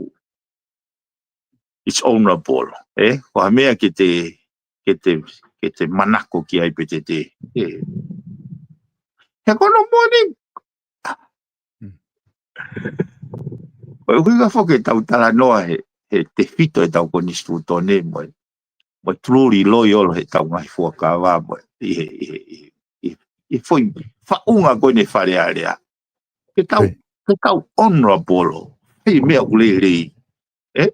it's honorable, ē? Ko ha meʻa ke te, ke te, ke te manako ki ai pe te te, ē. He ko hono moʻoni, Mm. ko e ʻuhinga foki ʻetau talanoa he, he tefito ʻetau konisitūtone mo e, mo e truly loyal heʻetau ngaahi fuakava mo e, ʻi he, ʻi he, ʻi he, ʻi he, ʻi he foʻi faʻunga ko eni Fale Alea. Ke tau, ʻIo. ke tau honorable, ʻi he meʻa ʻoku lelei. Ē?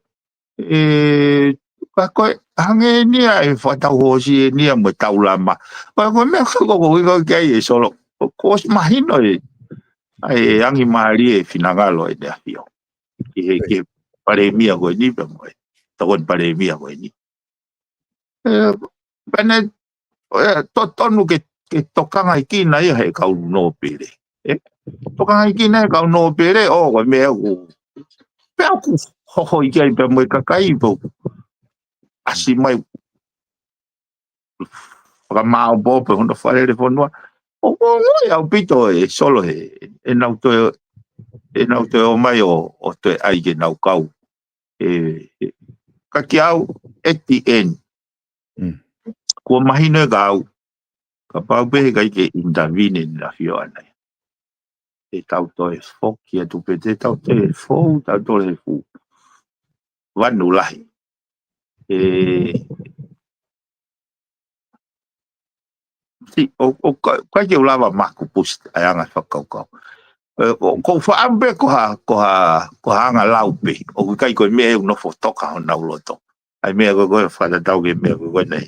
Ē, ka ko e, hangē ni ia e fakatau hoosi eni ia mo e taulama. Ko e, ko e meʻa ko ē ʻoku ou ʻilo ki ai ē Solo. Kuo ʻosi mahino ē, ʻa e angi mālie e finangalo ʻEne ʻAfio. Ki he, ʻIo. ki he palēmia ko eni pea mo e tokoni palēmia ko eni. Pea ne, ʻe, totonu ke, ke tokangaʻi kina ia he kau nōpele. ʻE, tokangaʻi kina he kau nōpele, ʻo, ko e meʻa ʻoku. Pea ʻoku hohoi ki ai pea mo e kakai pē ʻoku ʻasi mai fakamāʻopoʻopo hono fakalele fonua. ʻO, ʻo, ʻo, ʻe ʻaupito ʻe Solo he, ʻenau toe, ʻenau toe ō mai ʻo, ʻo toe ʻai ke nau kau. ʻE, ʻe, ka kiate au, at the end, Mm. kuo mahino ʻe au, kapau pē he ʻikai ke intervene ʻEne ʻAfio ʻAnai, ʻe tau toe foki atu pē, te tau toe fou, tau toe he fuʻu vanu lahi. ʻE, si, ʻo, ʻo ka, ʻikai ke u lava maku pusi ʻa e anga fakakaukau. ʻE, ʻoku ou faʻa pē ko ha, ko ha, ko ha anga lau pē. ʻOku ʻikai ko e meʻa ʻe nofo toka honau loto. ʻA e meʻa ko ē ko e fakatatau ki he meʻa ko ē ko ē naʻe,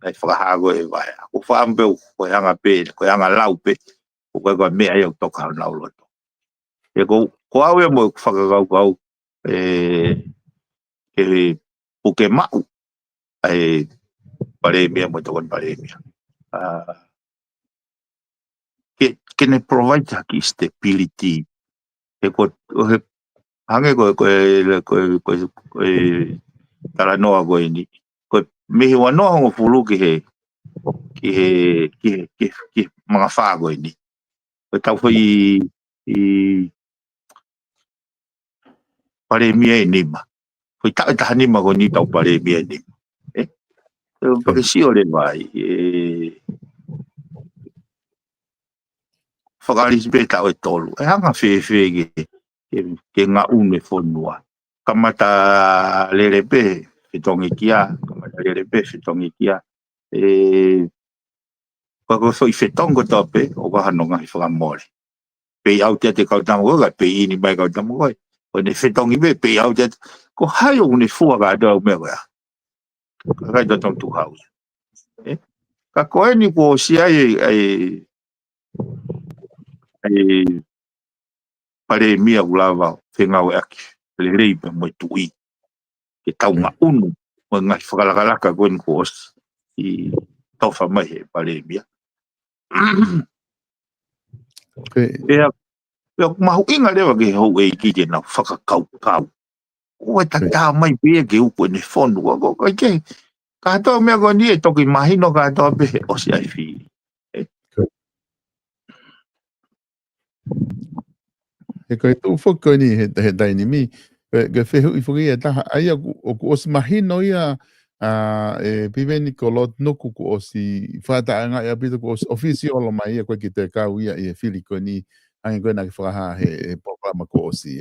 naʻe fakahā ko ē ʻe Vaea. ʻOku ou faʻa pē ko e anga pē, ko e anga lau pē. ʻOku ʻikai ko e meʻa ia ʻoku toka honau loto. ʻE ko, ko au ia mo e fakakaukau, ʻe, ke puke maʻu ʻa e palēmia mo e tokoni palēmia. ʻA, ke, ke ne provide ha kiʻi stability. He ko, ʻo he, hangē ko, ko e, ko e, ko e, ko e talanoa ko eni. Ko e mei he ua noa hongofulu ki he, ki he, ki he, ki he, ki he mangafā ko eni. Ko e tau foʻi, ʻi palēmia ʻe nima. Foʻi taʻu ʻe taha nima ko eni tau palēmia ʻe nima. ʻE? ʻE, pea ke sio leva ai, ʻe, fakaʻalisi pē taʻu ʻe tolu. ʻE hanga fēfē ke, ke, ke ngaʻunu e fonua. Kamata lele pē, fetongi kia, kamata lele pē, fetongi kia. ʻE, ka ko e foʻi fetongi kotoa pē, ʻoku ʻi ai hano ngaahi fakamole. Pay out ʻiate kau tama ko ē, ka pay in mai kau tama ko ē. Ko ʻene fetongi pē, pay out ʻiate, ko hai ʻoku ne fua kātoa ʻa e meʻa ko ia. Ka ʻikai totonu tuʻu hau ia. ʻE? Ka ko eni kuo ʻosi ʻai, ʻai, ʻai palēmia ʻoku lava fengāueʻaki lelei pea mo e tuʻi. Ke tau ngaʻunu mo e ngaahi fakalakalaka ko eni kuo ʻosi ʻi tofa mai he palēmia. ʻE, ʻe mahuʻinga leva ke houʻeiki ke nau fakakaukau. ʻOua ʻe tatā mai pē ia ke uku ʻene fonu. Ko, ko, ko, ke, kātoa meʻa ko eni ʻe toki mahino kātoa pē he ʻosi ʻai fili. He ko e tuʻu foki ko eni he, he taimi ni, ko e, ko e fehuʻi foki ia ʻe taha, ʻa ia ʻoku, ʻoku ʻosi mahino ia, ʻa, ʻe Piveni ko Lord Nuku kuo ʻosi fakataʻeʻaongaʻi ʻaupito kuo ʻosi ʻōfisi ʻolo mai ia ko e ki te kau ia ʻi he fili ko eni, hangē ko e naʻa ke fakahā he, he polokalama kuo ʻosi.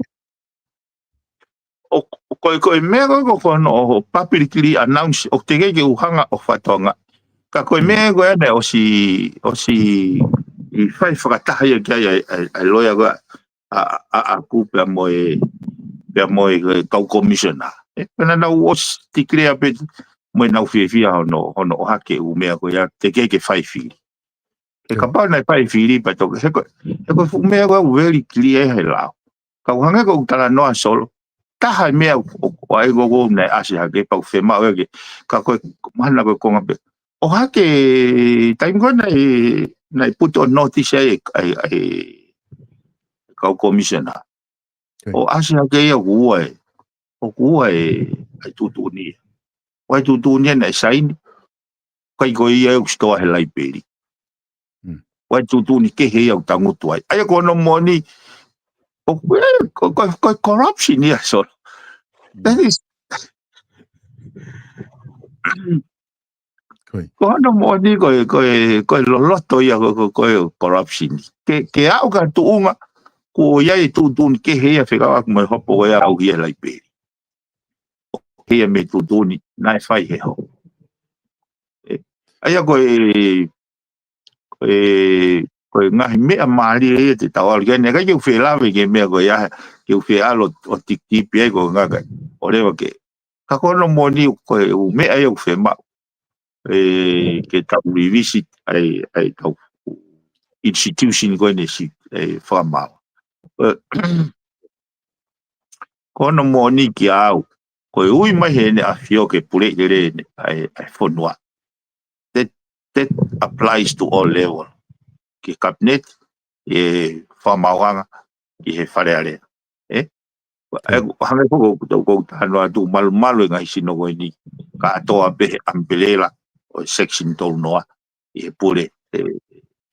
ʻO, ʻo ko e, ko e meʻa ko ē ko hono ʻo publicly announce ʻoku teʻeki ke u hanga ʻo fakatonga. Ka ko e meʻa ko ē naʻe ʻosi, ʻosi ʻi fai fakataha ia ki ai ʻa e, ʻa e, ʻa e loea ko ē ʻa, ʻa, ʻaʻaku pea mo e, pea mo e, e kau commissioner. ʻE, pea naʻa nau ʻosi declare pē mo ʻenau fiefia hono, hono ʻohake ʻū meʻa ko ia teʻeki ke fai fili. ʻE kapau naʻe fai fili pea toki, he ko, he ko e fuʻu meʻa ko ē ʻoku very clear he lao. Ka ʻoku hangē ko ʻeku talanoa Solo. Taha e meʻa ʻoku, ʻoku, ʻoku ʻai ko ʻoku naʻe ʻasi hake pea ʻoku fiemaʻu ia ke, ka ko e, mahalo ko e konga pē. ʻOhake taimi ko ē naʻe, naʻe put on notice ai, ʻa e, ʻa e kau commissioner. ʻO ʻasi hake ia ʻoku ua e, ʻoku ua e, ʻa e tuʻutuʻuni ia. ʻOku ʻi ai e tuʻutuʻuni ia naʻe saini. ʻIkai ko ia ʻoku sitoa he laipeli. ʻOku ʻi ai e tuʻutuʻuni kehe ia ʻoku tangutu ai. ʻA ia ko hono moʻoni, ʻoku, ʻe, ko, ko, ko e corruption ia, Solo. That is, ko hono moʻoni ko e, ko e, ko e loloto ia ko, ko, ko e corruption. Ke, ke aʻu ki ha tuʻunga, kuo ʻi ai e tuʻutuʻuni kehe ia fekauʻaki mo e hopo ko ia ʻoku ʻi he laipeli. ʻOku ʻi ai e meʻa tuʻutuʻuni, naʻe fai he hopo. ʻE, ʻa ia ko e, ko e, ko e ngaahi meʻa mālie ia te tau ʻalu ki ai, ʻikai ke u felave ki he meʻa ko ia, ke u feʻalu ʻo tikipi ai ko e ngaahi, ʻo leva ke. Ka ko hono moʻoni ko e ʻū meʻa ia ʻoku fiemaʻu. ʻE, ke tau revisit ai, ʻa e tau institution ko eni si, ʻe, fakamaau. ʻE, ko hono moʻoni kiate au, Ko e ui mai he ʻEne ʻAfio ke puleʻi lelei ʻa e, ʻa e fonua. That, that applies to all level. Ki he cabinet, ʻi he fakamaauʻanga, ki he Fale Alea. ʻE? ʻE, hangē ko ʻeku, ko ʻeku talanoa atu, malumalu e ngaahi sino ko eni, kātoa pē he umbrella ʻo e section tolu noa, ʻi he pule, ʻe,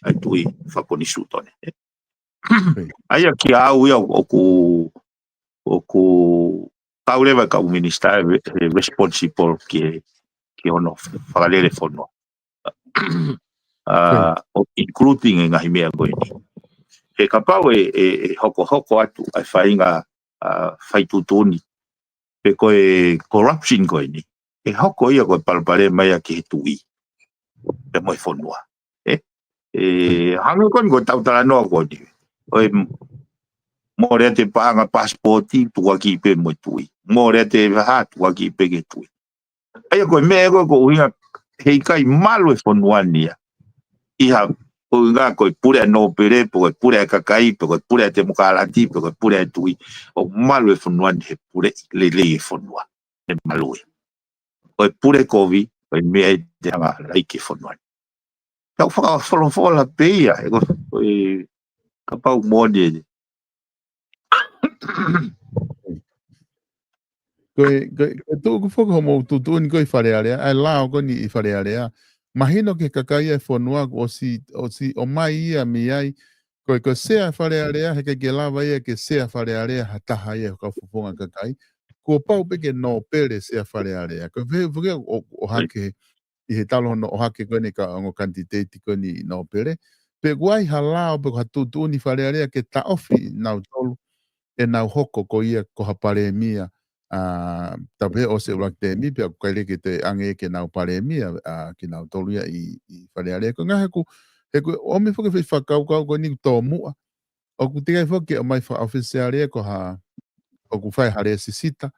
ʻa e Tuʻi Fakoni Sutone. ʻE? ʻA ia kia au ia ʻoku, ʻoku kau leva e kau minisitā ʻe, ʻe responsible ki, ki hono fakalele fonua. ʻA, ʻo including e ngaahi meʻa ko eni. He kapau ʻe, ʻe, ʻe hokohoko atu ʻa e faʻahinga, ʻa, faituʻutuʻuni pe ko e corruption ko eni, ʻe hoko ia ko e palopalema ia ki he Tuʻi pea mo e fonua. ʻE? ʻE, hangē ko eni ko ʻetau talanoa ko eni. ʻOi, mole ʻete paʻanga pasipoti, tukuakiʻi pē mo e Tuʻi. Mole ʻete vaha, tukuakiʻi pē ki he Tuʻi. ʻA ia ko e meʻa ko ē ʻoku ʻuhinga he ʻikai malu e fonua ni ia ʻi ha ʻuhinga ko e pule ʻa e nōpele, pe ko e pule ʻa e kakai, pe ko e pule ʻa e temokalati, pe ko e pule ʻa e Tuʻi. ʻOku malu e fonua ni he pule lelei e fonua. ʻE malu ia. Ko e pule kovi, ko e meʻa ʻe te hanga ʻo laiki e fonua ni. Tau fakafolofola pē ia, ʻe ko, ko e kapau moʻoni ʻe. Ko e, ko e, ko e tuʻu ko ē foki hoʻomou tuʻutuʻuni ko ē ʻi Fale Alea, ʻa e lao ko eni ʻi Fale Alea. Mahino ki he kakai ʻa e fonua kuo ʻosi, ʻosi ʻomai ia mei ai. Ko e, ko e sea Fale Alea, he ʻikai ke lava ia ke sea Fale Alea ha taha ia he kau fofonga kakai. Kuo pau pē ke nōpele sea Fale Alea. Ko e fē, fē, ʻo, ʻohake he ʻi he talu hono ʻohake ko eni ka ongo kanititeiti ko eni nōpele. Pe ʻoku ʻi ai ha lao pe ko ha tuʻutuʻuni Fale Alea ke taʻofi nautolu ʻenau hoko ko ia ko ha palēmia, ʻa, tapu he ʻosi e ʻuluaki tēmi pea ʻoku ʻikai leva ke toe ʻange ke nau palēmia, ʻa, kinautolu ia ʻi, ʻi Fale Alea. Ko e ngaahi ʻoku, he ʻoku ʻomi foki e foʻi fakakaukau ko eni ʻoku tōmuʻa. ʻOku teʻeki ai foki ke ʻomai fakaʻofisiale ia ko ha, ʻoku fai ha lēsisita.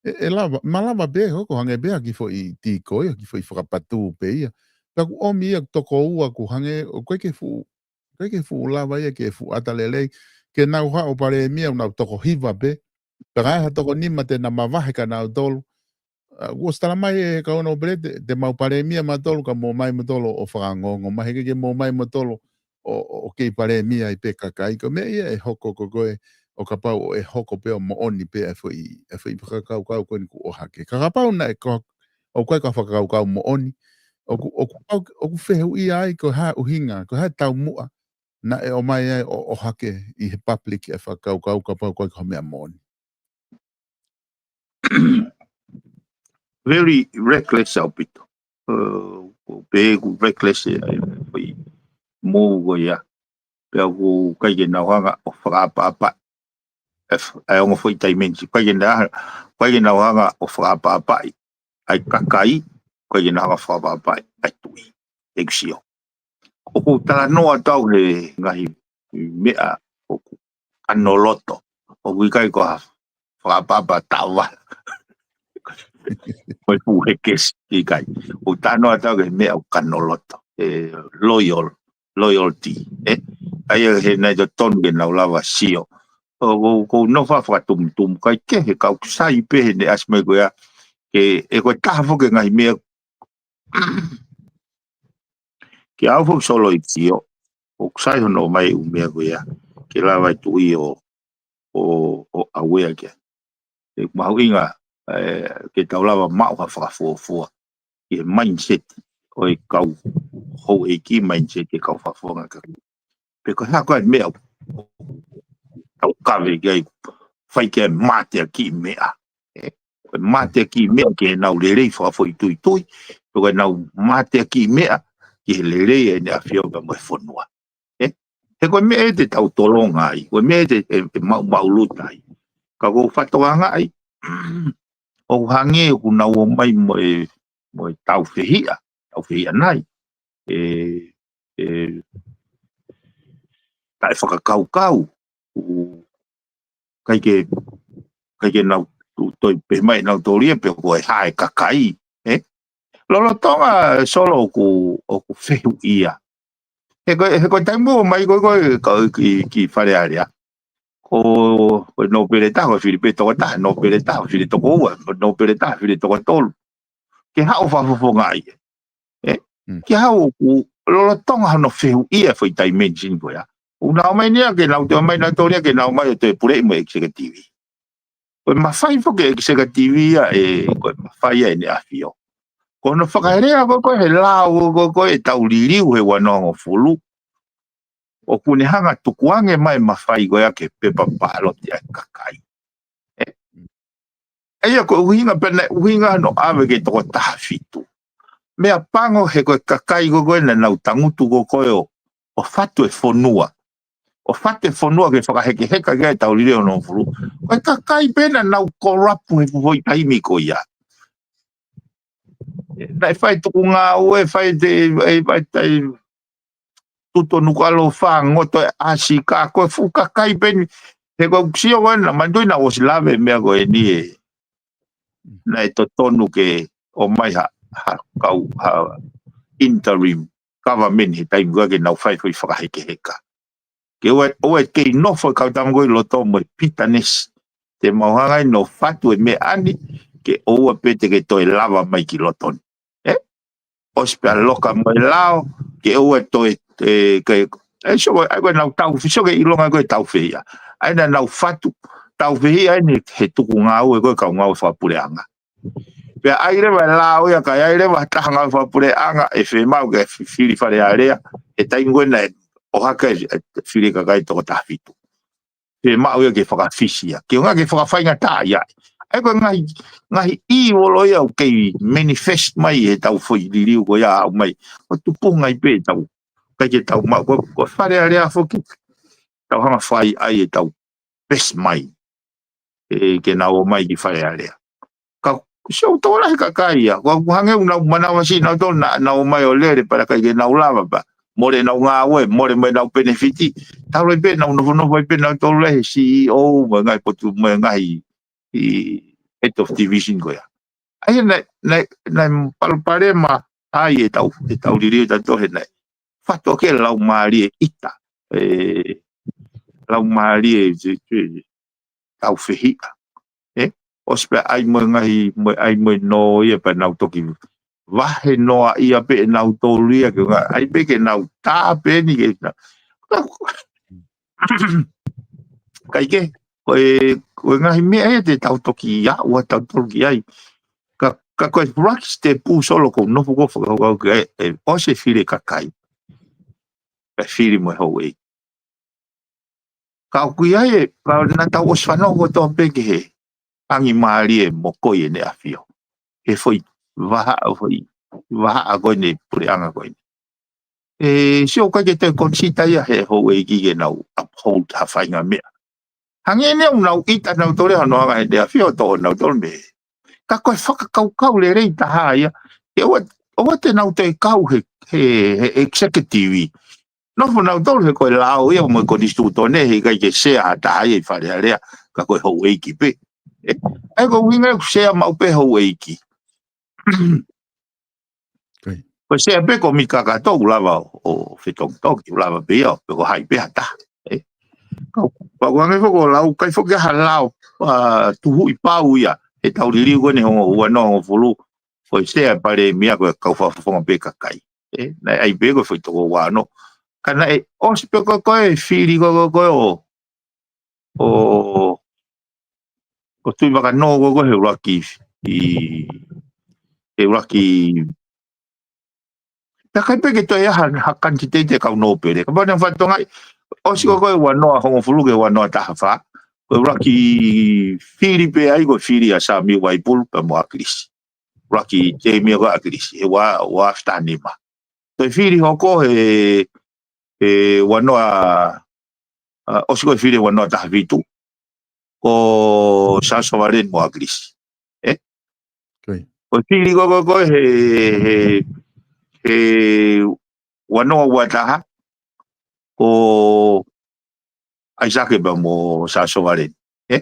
ʻE, ʻe lava, malava pē hoko hangē pē ha kiʻi foʻi tīkoi, ha kiʻi foʻi fakapatū pē ia. Pea ʻoku ʻomi ia ʻoku toko ua ʻoku hangē, ʻoku ʻikai ke fuʻu, ʻikai ke fuʻu lava ia ke fuʻu ʻata lelei. Ke nau haʻu palēmia ʻoku nau toko hiva pē. Pea ka ʻi ai ha toko nima te na mavahe kia nautolu. ʻA, kuo ʻosi tala mai ʻe he kau nōpele te, te mau palēmia mautolu ka mou ō mai mautolu ʻo fakaongoongo mai, he ʻikai ke mou ō mai mautolu ʻo, ʻo, ʻo kei palēmia ai pē kakai. Ko e meʻa ia ʻe hoko ko ē, ʻo kapau ʻe hoko pē ʻo moʻoni pē ʻa e foʻi, ʻa e foʻi fakakaukau ko eni kuo ʻohake. Ka kapau naʻe ko, ʻoku ʻikai ko ha fakakaukau moʻoni, ʻoku, ʻoku pau, ʻoku fehuʻia ai ko e hā e ʻuhinga, ko e hā e taumuʻa naʻe ʻomai ai ʻo, ʻohake ʻi he public ʻa e fakakaukau kapau ʻoku ʻikai ko ha meʻa moʻoni. Very reckless ʻaupito. ʻE, ʻoku pehē ʻoku reckless ʻa e, ʻa e foʻi move ko ia. Pea ʻoku ʻikai ke nau hanga ʻo fakaʻapaʻapaʻi ʻa e f-, ʻa e ongo foʻi taimi ni, ʻikai ke nau, ʻikai ke nau hanga ʻo fakaʻapaʻapaʻi ʻa e kakai, ʻikai ke nau hanga ʻo fakaʻapaʻapaʻi ʻa e Tuʻi. ʻEku sio. ʻOku ou talanoa atu au he ngaahi meʻa ʻoku kanoloto. ʻOku ʻikai ko ha fakaʻapaʻapa taʻovala. Mo e fuʻu hekesi ʻikai. ʻOku ou talanoa atu au he meʻa ʻoku kanoloto. ʻE loyal, loyalty. ʻE? ʻA ia he naʻe totonu ke nau lava sio. ʻOku ou, ʻoku ou nofo fakatumutumu, ʻikai ke he kau sai pē he naʻe ʻasi mai ko ia. Ke, ʻe ko e taha foki e ngaahi meʻa ke au foki Solo ʻi Sio, ʻoku sai hono ʻomai e ʻū meʻa ko ia, ke lava e Tuʻi ʻo, ʻo, ʻo aware ki ai. ʻE mahuʻinga, ʻe, ke tau lava maʻu ha fakafuofua, ki he mindset, ʻo e kau houʻeiki mindset, e kau fakafofonga kakai. Pe ko e hā ko ā e meʻa ʻoku tau kave ki ai, fai ki ai e mateakiʻi meʻa. ʻE, ko e mateakiʻi meʻa ki heʻenau lelei fakafoʻituitui, pe ko ʻenau mateakiʻi meʻa ki he lelei ʻa ʻEne ʻAfio pea mo e fonua. ʻE, he ko e meʻa ʻe te tau tolonga ai, ko e meʻa ʻe te, ʻe, ʻe maʻumaʻuluta ai. Ka ʻoku ou fakatokangaʻi, ʻoku hangē ʻoku nau ō mai mo e, mo e tāufehiʻa, tāufehiʻa nai. ʻE, ʻe, taʻefakakaukau, ʻoku ʻikai ke, ʻikai ke nau tu-, toe pehē mai ʻenau tōlia pe ko e hā e kakai, ʻe? Lolotonga Solo ʻoku, ʻoku fehuʻia. He ko, he ko e taimi ʻoku ō mai ko ē, ko ē, ko ē ki, ki Fale Alea. ko, ko e nōpele ʻe taha, ko e fili pē toko taha, nōpele ʻe taha, fili toko ua, nōpele ʻe taha, fili toko tolu. Ke haʻu ʻo fakafofongaʻi. ʻE? Ke haʻu ʻo lolotonga hono fehuʻia e foʻi dimension ko ia. ʻOku nau ō mai eni ia, ke nau toe ō mai nautolu ia, ke nau ō mai ʻo toe puleʻi mo e executive. Ko e mafai foki e executive ia, ʻe, ko e mafai ia ʻEne ʻAfio. Ko hono fakalea ko ē, ko e lao ko ē, ko ē ʻetau liliu he ua noa hongofulu. ʻOku ne hanga ʻo tukuange mai e mafai ko ia ki he pepa pāloti ʻa e kakai. ʻE? ʻA ia ko e ʻuhinga pē ʻena, ʻuhinga hono ʻave ki he toko taha fitu. Meʻapango he ko e kakai ko ē, ko ē naʻa nau tangutu ko ē ʻo, ʻo fatu e fonua. ʻO fatu e fonua ke fakahekeheka ki ai ʻetau liliu ua noa hongofulu. Ko e kakai pē naʻa nau kolapu he foʻi taimi ko ia. Naʻe fai tuku ngāue, fai te, ʻe, fai te, tuto nuku ʻaloʻofa, ngoto e ʻasi, ka ko e fuʻu kakai pē eni, he ko e sio ko ē naʻa manatuʻi naʻa ʻosi lave e meʻa ko eni ē. Naʻe totonu ke ō mai ha, ha kau, ha interim government he taimi ko ē ke nau fai foʻi fakahekeheka. Ke ʻoua, ʻoua ʻe kei nofo e kau tama ko ē ʻi loto mo e bitterness. Te mau hanga ʻo fatu e meʻa ni, ke ʻoua pē te ke toe lava mai ki loto ni. ʻE? ʻOsi pē ʻa e loka mo e lao, ke ʻoua toe, ʻe, ke, ʻe, sio ko ē, ʻa ia ko ʻenau taufehiʻa, sio ki he ʻilonga ko ē taufehiʻa. ʻA ia naʻa nau fatu, taufehiʻa eni he tuku ngāue ko ē kau ngāue fakapuleʻanga. Pea ʻai leva e lao ia, ka ʻai leva ha taha ngāue fakapuleʻanga, ʻe fiemaʻu ke fi-, fili Fale Alea, he taimi ko ē naʻe ʻohake e, e fili kakai toko taha fitu. Fiemaʻu ia ke fakafisi ia. Ke ʻoua ke fakafaingataʻaʻia. ʻA ia ko e ngaahi, ngaahi ʻī ʻoku ʻi ai ʻoku kei manifest mai ʻi heʻetau foʻi liliu ko ia ʻoku ʻomai. ʻOku tupu ngai pē ʻetau. ʻIkai ke tau maʻu, ko, ko Fale Alea foki. Tau hanga ʻo fai ai ʻetau best mai. ʻE, ke nau ō mai ki Fale Alea. Ka, sio tokolahi e kakai ia. Ko ʻeku hangē ʻoku nau manavasiʻi nautolu naʻa nau ō mai ʻo lele pea ʻikai ke nau lava pē. Mole ʻenau ngāue, mole mo ʻenau penefiti. Talu ai pē ʻenau nofonofo ai pē nautolu he C E O, mo e ngaahi potu, mo e ngaahi ʻi head of division ko ia. ʻA ia naʻe, naʻe, naʻe palopalema ai ʻetau, ʻetau liliu ʻatautolu he naʻe fatu ʻaki e laumālie ʻita. ʻE, laumālie ʻe, ʻe, taufehiʻa. ʻE, ʻosi pē ʻai mo e ngaahi, mo e ʻai mo e nō ia pea nau toki vahe noaʻia pē ʻe nautolu ia ke ngā, ʻai pē ke nau tā pē eni ke na. ʻIkai ke, ko e, ko e ngaahi meʻa ia te tau toki ʻalu ʻa tautolu ki ai. Ka, ka ko e ʻuluaki sitepu Solo ʻoku ou nofo ʻo fakakaukau ki ai, ʻe, ʻosi e fili e kakai. Pea fili mo e houʻeiki. Ka ʻoku ʻi ai e, ka naʻa tau ʻosi fanongo kotoa pē ki he ʻangimālie mo ko ʻEne ʻAfio. He foʻi vahaʻa, foʻi vahaʻa ko eni puleʻanga ko eni. ʻE, sio ʻikai ke toe consider ia he houʻeiki ke nau uphold ha faʻahinga meʻa. Hangē eni ʻoku nau ʻita nautolu ia hono hanga ʻe ʻEne ʻAfio ʻo toʻo nautolu mei. Ka ko e fakakaukau lelei taha ia, ke ʻoua, ʻoua te nau toe kau he, he, he executive. Nofo nautolu he ko e lao ia mo e konisitūtone he ʻikai ke sea ha taha ia ʻi Fale Alea, ka ko e houʻeiki pē. ʻE, ʻa ia ko e ʻuhinga ʻoku sea maʻu pē houʻeiki. Ko e sea pē ko Mika Kato ʻoku lava ʻo, ʻo fetokitoki, ʻoku lava pē ia, pe ko hai pē ha taha. ʻE. Ka, ka ʻoku hangē foki ko e lao, ʻikai foki ha lao, ʻa, tuhuʻi pau ia, heʻetau liliu ko eni he ua noa hongofulu, ko e sea palēmia ko e kau fakafofonga pē kakai. ʻE, naʻe ʻai pē ko e foʻi toko ua noa. Ka naʻe ʻosi pē ko ē, ko e fili ko ē, ko ē ʻo, ʻo, ʻo Tuʻivakanō ko ē, ko e ʻuluaki, ʻi, he ʻuluaki, pea ʻikai pē ke toe ʻi ai ha, ha kanititeiti ʻe kau nōpele. Kapau naʻe fakatonga ai, ʻosi ko ē, ko e ua noa hongofulu ki he ua noa taha fā. Ko e ʻuluaki fili pē ai, ko e fili ʻa Samiu Vaipulu pea mo ʻAkilisi. ʻUluaki tēmi ko ē ʻa ʻAkilisi, he ua, ua afe taha nima. Toe fili hoko he, he ua noa, ʻa, ʻosi ko e fili ua noa taha fitu. Ko Sāsovaleni mo ʻAkilisi. ʻE? Ko e fili ko ē, ko ē, ko ē he, he, he ua noa ua taha. Ko ʻAisake pea mo Sāsovaleni. ʻE?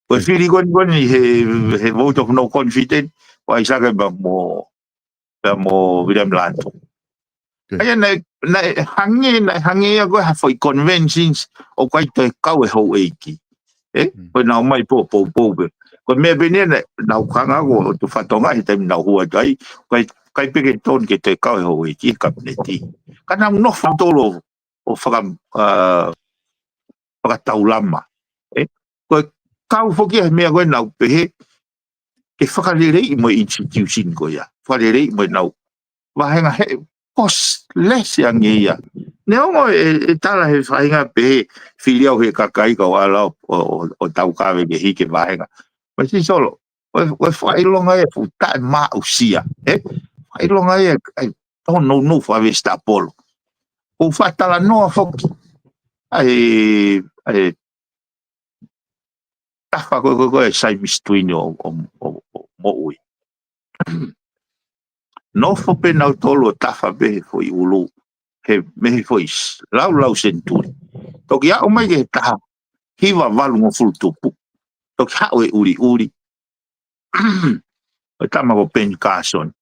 Ko e fili ko eni, ko eni he, he vote of no confidence, ko ʻAisake pea mo, pea mo Viliami Lātū. ʻA ia naʻe, naʻe hangē, naʻe hangē ia ko e ha foʻi conventions ʻoku ʻikai toe kau e houʻeiki. Ē? Ko e nau mai pō, pō, pō pē. Ko e meʻa pē ʻeni naʻe, nau kanga ko tu fatonga he taimi nau hua atu ai, ʻikai, ʻikai pē ke tonu ke toe kau e houʻeiki he kapineti. Ka nau nofo tolo ʻo faka-, ʻa, fakataulama. Ē? Ko e kau foki he meʻa ko e nau pehē, ke fakaleleiʻi mo e institution ko ia. Fakaleleiʻi mo e nau vāhenga he cost less ange ia. Neongo e, e tala he faʻahinga pehē fili au he kakai kau ala ʻo, ʻo, ʻo tau kave ke hiki vāhenga. Mo e sisolo, ʻo e, ʻo e fakaʻilonga e fuʻu taʻemaʻusia. Ē? Fakaʻilonga e, ai, tō nou nou fave stapolo. ʻO faʻatalanoa foki. Ai, ai, tafa ko, ko, ko e sai misituini ʻo, ʻo, ʻo, ʻo moʻui. Nofo pē nautolu ʻo tafa pē he foʻi ʻulu, he, mei he foʻi s-, lau, lau senituli. Toki aʻu mai ki he taha hiva valungofulu tupu. Toki haʻu e ʻuliʻuli. ʻO e tama ko Ben Carson.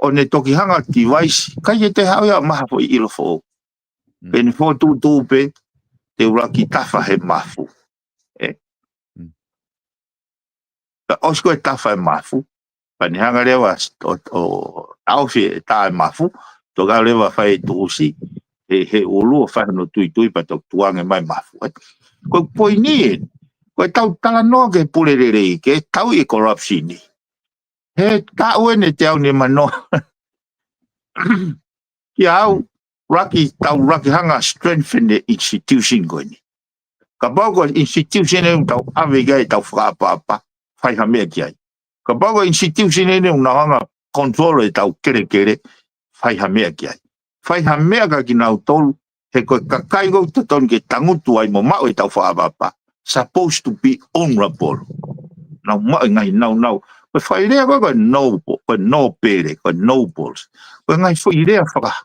ʻO ne toki hanga device, ʻikai ke toe haʻu ia ʻo maha foʻi ʻilo foʻou. Pea ne fokotuʻutuʻu pē, te u laki tafa he mafu. Ē? Ka ʻosi ko e tafa he mafu, pea ne hanga leva ʻo, ʻo, ʻo taʻofi e tā he mafu, toki ʻalu leva fai e tuʻusi, he, he ʻulu ʻo fai hono tuitui pea toki tukuange mai mafu. Ē? Ko e poini ē, ko e tau talanoa ke pule lelei, ke tau e corruption ni. He taʻu ʻeni teau nimanoa. Kia au, laki, tau laki hanga strengthen the institution ko eni. Kapau ko e institution ʻeni tau ʻave ki ai tau fakaʻapaʻapa, fai ha meʻa ki ai. Kapau ko e institution ʻeni ʻoku nau hanga control e tau kelekele, fai ha meʻa ki ai. Fai ha meʻa kia kinautolu, he ko e kakai ʻoku totonu ke tangutu ai mo maʻu e tau fakaʻapaʻapa. Supposed to be honorable. Nau maʻu e ngaahi naunau. Ko e foʻi lea ko e, ko e noble, ko e nōpele, ko e nobles. Ko e ngaahi foʻi lea faka-,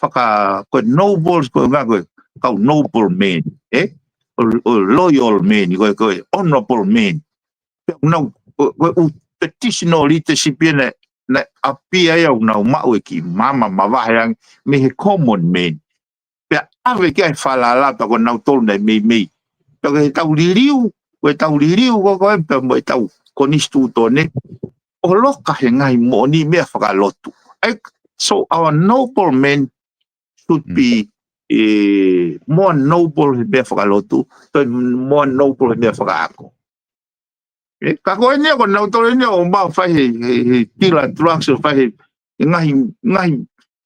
faka-, ko e nobles, ko e ngaahi ko e kau noble man, ē? ʻO, ʻo loyal man, ko e, ko e honorable man. Pea ʻoku nau, ko, ko e ʻū petition ʻo leadership ia naʻe, naʻe ʻapi ai ʻoku nau maʻu e kiʻi maama mavahe ange mei he common man. Pea ʻave ki ai e falala pea ko nautolu naʻe meimei. Pea ko e tau liliu, ko e tau liliu ko, ko e pea mo e tau konisitūtone. ʻO loka he ngaahi moʻoni meʻa fakalotu. ʻAi, so our noble men should be, eh, more noble he meʻa fakalotu, toe more noble he meʻa fakaako. Ē, ka ko eni ia ko nautolu eni ia ʻoku mau fai he, he, he tila drugs ʻo fai he, he ngaahi, ngaahi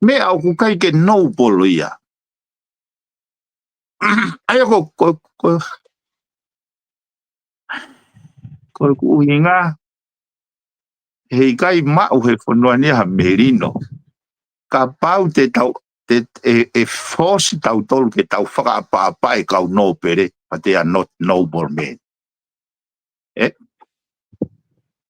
meʻa ʻoku ʻikai ke noble ia. ʻA ia ko, ko, ko, ko ʻeku ʻuhinga, heʻikai maʻu he fonua ni ha melino. Kapau te tau, te, ʻe, ʻe force tautolu ke tau fakaʻapaʻapa e kau nōpele, but they are not noble men. Ē?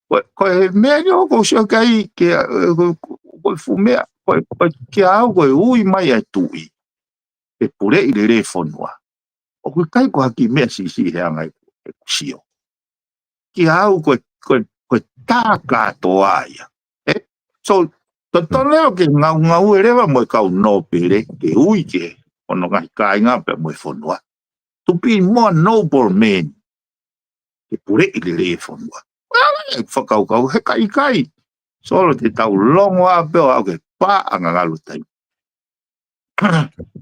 Ko, ko e meʻa ni ʻoku ou sio ki ai, ke, ē, ko, ko, ko e fuʻu meʻa, ko, ko, kia au ko e ui mai ʻa e tuʻi, ʻe puleʻi lelei e fonua. ʻOku ʻikai ko ha kiʻi meʻa siʻisiʻi he anga ʻeku, ʻeku sio. Kia au ko e, ko e, ko e tā kātoa ia. Ē? So, totonu leva ke ngaungaue leva mo e kau nōpele, ke ui ki hono ngaahi kāinga pea mo e fonua. To be more noble men. Ke puleʻi lelei e fonua. Ua, ua, ʻeku fakakaukau, heʻikai, ʻikai. Solo te tau longo ā pē ʻo aʻu ke pā ʻa ngangalo taimi.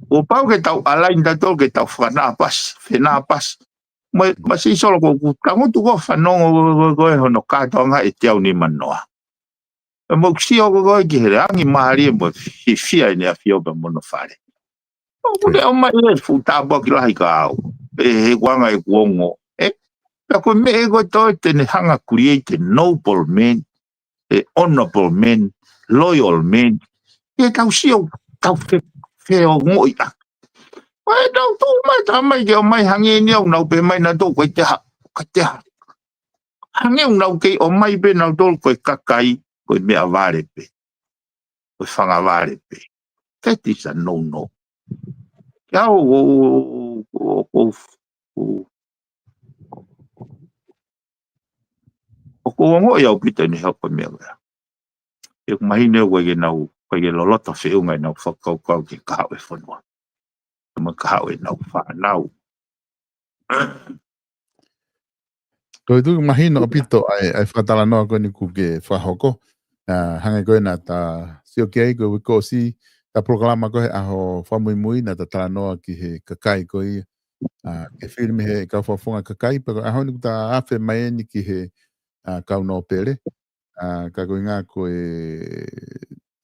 ʻO pau ke tau align tautolu ke tau fakanapasi, fenapasi. Mai, masi solo ko ʻeku tangutu ko e fanongo ko, ko, ko e hono kātoanga ʻe teau nimanoa. Pea mo ʻeku sio ko, ko e ki he leangi mālie mo e fiefia ʻEne ʻAfio pea mo hono fale. ʻOku ne ʻomai e fuʻu tāpuaki lahi kia au. Ē, he ʻoku anga ʻeku ongo. Ē, pea ko e meʻa ko ē te ne hanga create e noble man, e honorable man, loyal man. Ke tau sio, tau fe-, feongoʻi ʻa. Ko e tau tō mai, tā mai ke ʻomai hangē ni ʻoku nau pehē mai nautolu, ko e te ha, ko e te ha. Hangē ʻoku nau kei ʻomai pē nautolu ko e kakai, ko e meʻavale pē. Ko e fangavale pē. That is a no-no. Kia au, ʻo, ʻo, ʻo, ʻo, ʻoku ou ongoʻi ʻaupito ʻene hoko e meʻa ko ia. ʻOku mahino ʻoku ʻikai ke nau, ʻoku Pea ke loloto feʻunga ʻenau fakakaukau ki he kahaʻu e fonua. Mo e kahaʻu ʻenau fānau. Ko e tuʻu mahino ʻaupito ʻa e, ʻa e fakatalanoa ko eni kuo ke fakahoko. ʻA, hangē ko ē naʻa ta sio ki ai ko e uike kuo ʻosi, ta polokalama ko ē he ʻaho fakamuimui naʻa ta talanoa ki he kakai ko ia. ʻA, ke fili mei he kau fakafofonga kakai, pea ko e ʻaho ni kuo ta afe mai eni ki he, ʻa, kau nōpele. ʻA, ka ko e ʻuhinga ko e,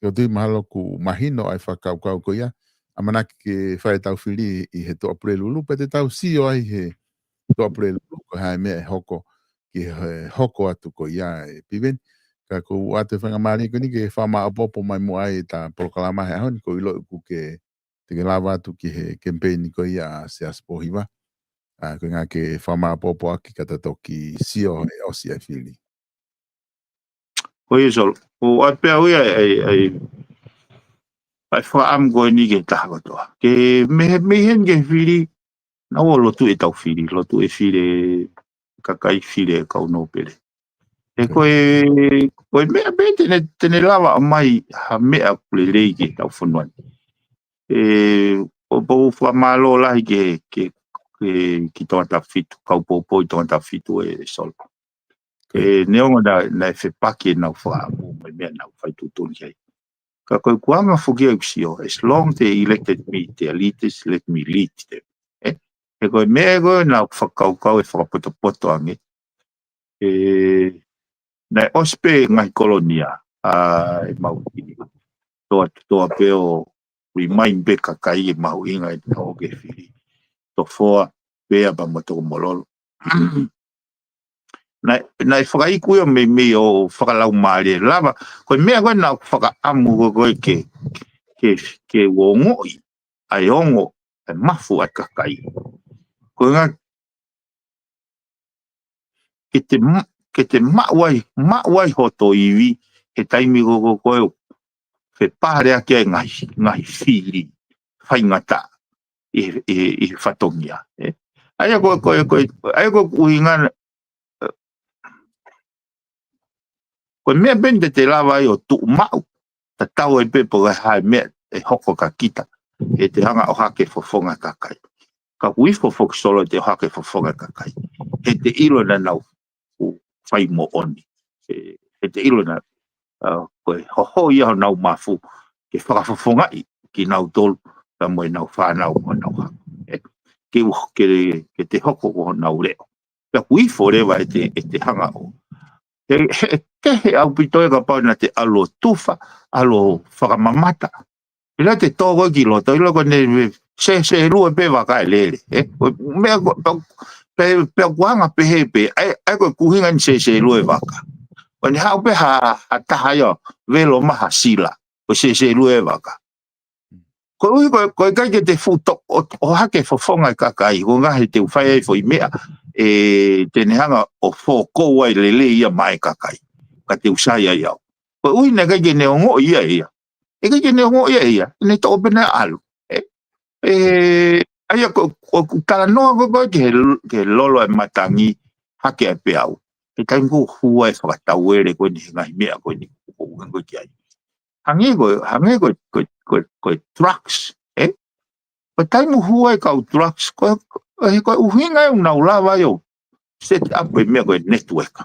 ko e tuʻu mahalo kuo mahino ʻa e fakakaukau ko ia, ʻamanaki ke fai ʻetau fili ʻi he Tuʻapulelulu, pea te tau sio ai he Tuʻapulelulu ko e hā e meʻa ʻe hoko, ki he hoko atu ko ia ʻe Piveni. Ka ʻoku ou ʻoatu e faingamālie ko eni ke fakamāʻopoʻopo mai muʻa ai ʻeta polokalama he ʻaho ni, ʻoku ou ʻilo ʻoku ke, te ke lava atu ki he kemipeini ko ia ʻa Siaosi Pōhiva. ʻA, ko e ʻuhinga ke fakamāʻopoʻopo ʻaki ka ta toki sio ʻe ʻosi ʻa e fili. Ko ia Solo, ʻoku ʻoatu pē ʻe au ia ʻa e, ʻa e, ʻa e fakaʻamu ko eni ki he taha kotoa. Ke mei he, mei heni ki he fili, naʻa ʻoku lotu ʻetau fili, lotu e fili e kakai, fili e kau nōpele. He ko e, ko e meʻa pē te ne, te ne lava ʻo ʻomai ha meʻa ʻoku lelei ki heʻetau fonua ni. ʻE, ʻoku ou fakamālō lahi ki he, ki he, ki he Tongatapu fitu, kau poupou ʻi Tongatapu fitu ʻe, ʻe Solo. ʻE, neongo naʻa, naʻe fepaki ʻenau fakaʻamu mo e meʻa naʻa ku fai tuʻutuʻuni ki ai. Ka ko e ʻuhinga foki ʻeku sio, as long they elected me, their leaders let me lead them. ʻE, he ko e meʻa ko ē naʻa ku fakakaukau ʻe fakapotopoto ange. ʻE, naʻe ʻosi pē ngaahi kolonia, ʻa, ʻemau fili. Toa, toa pē ʻo remind pē kakai ʻe mahuʻinga ʻetau ō ki he fili. Tofoa, Pea pea mo Tokomololo. Naʻe, naʻe fakaiku ia mei, mei ʻo fakalaumālie lava. Ko e meʻa ko ē naʻa ku fakaʻamu ko ē ke, ke, ke u ongoʻi ʻa e ongo, ʻa e mafu ʻa e kakai. Ko e ʻuhinga ke te, ma-, ke te maʻu ai, maʻu ai hoto ivi, he taimi ko ē, ko ē, fepale ake ai ngaahi, ngaahi fili faingataʻa ʻi he, ʻi he, ʻi he fatongia, ʻe. ʻA ia ko e, ko e, ko e, ʻa ia ko e ʻuhinga, ʻe, ko e meʻa pē eni te te lava ai ʻo tuʻu maʻu, tatau ai pē pe ko e hā e meʻa ʻe hoko kia kita, ʻe te hanga ʻo ʻohake fofonga kakai. Ka ʻoku ifo foki Solo ʻete ʻohake fofonga kakai, he te ʻilo naʻa nau fai moʻoni. ʻE, he te ʻilo naʻa, ʻa, ko e hohoi ia honau mafu ke fakafofongaʻi kinautolu, pea mo ʻenau fānau mo ʻenau hako. ʻE, ke u-, ke, ke te hoko ko honau leʻo. Pea ʻoku ifo leva ʻete, ʻete hanga ʻo. He, he, kehe ʻaupito ē kapau naʻa te ʻalu ʻo tufa, ʻalu ʻo fakamamata. ʻIlo te tō koe ki loto, ʻilo ko ʻene sēsēlue pē vaka ʻe lele, ʻe? Ko e meʻa ko, pe, pe, pe kuo anga pehē pē, ʻa e, ʻa e ko e ʻuhinga ʻene sēsēlue vaka. Ko ʻene haʻu pē ha, ha taha ia, velo mai ha sila, ko e sēsēlue vaka. Koeʻuhi ko, ko e ʻikai ke te fuʻu toʻo, ʻo, ʻohake fofonga e kakai, ko e ʻuhinga he te u fai ai foʻi meʻa, ʻe te ne hanga ʻo fokotuʻu ai lelei ia maʻa e kakai. Ka te u sai ai au. Koeʻuhi naʻe ʻikai ke ne ongoʻi ia ia. ʻE ʻikai ke ne ongoʻi ia ia, ne toʻo pē ʻene ʻalu. ʻE, ʻe, ʻa ia ko, ko, ko e talanoa ko ē ki he, ki he lolo e matangi hake ʻa e peau. He taimi ko ē hū ai e fakatauele ko eni he ngaahi meʻa ko eni ko ē ko ē ki ai. Hangē ko, hangē ko, ko, ko, ko e drugs, ʻe? Ko e taimi hū ai e kau drugs, ko, ko, he ko e ʻuhinga ʻoku nau lava ai ʻo set up e meʻa ko e network.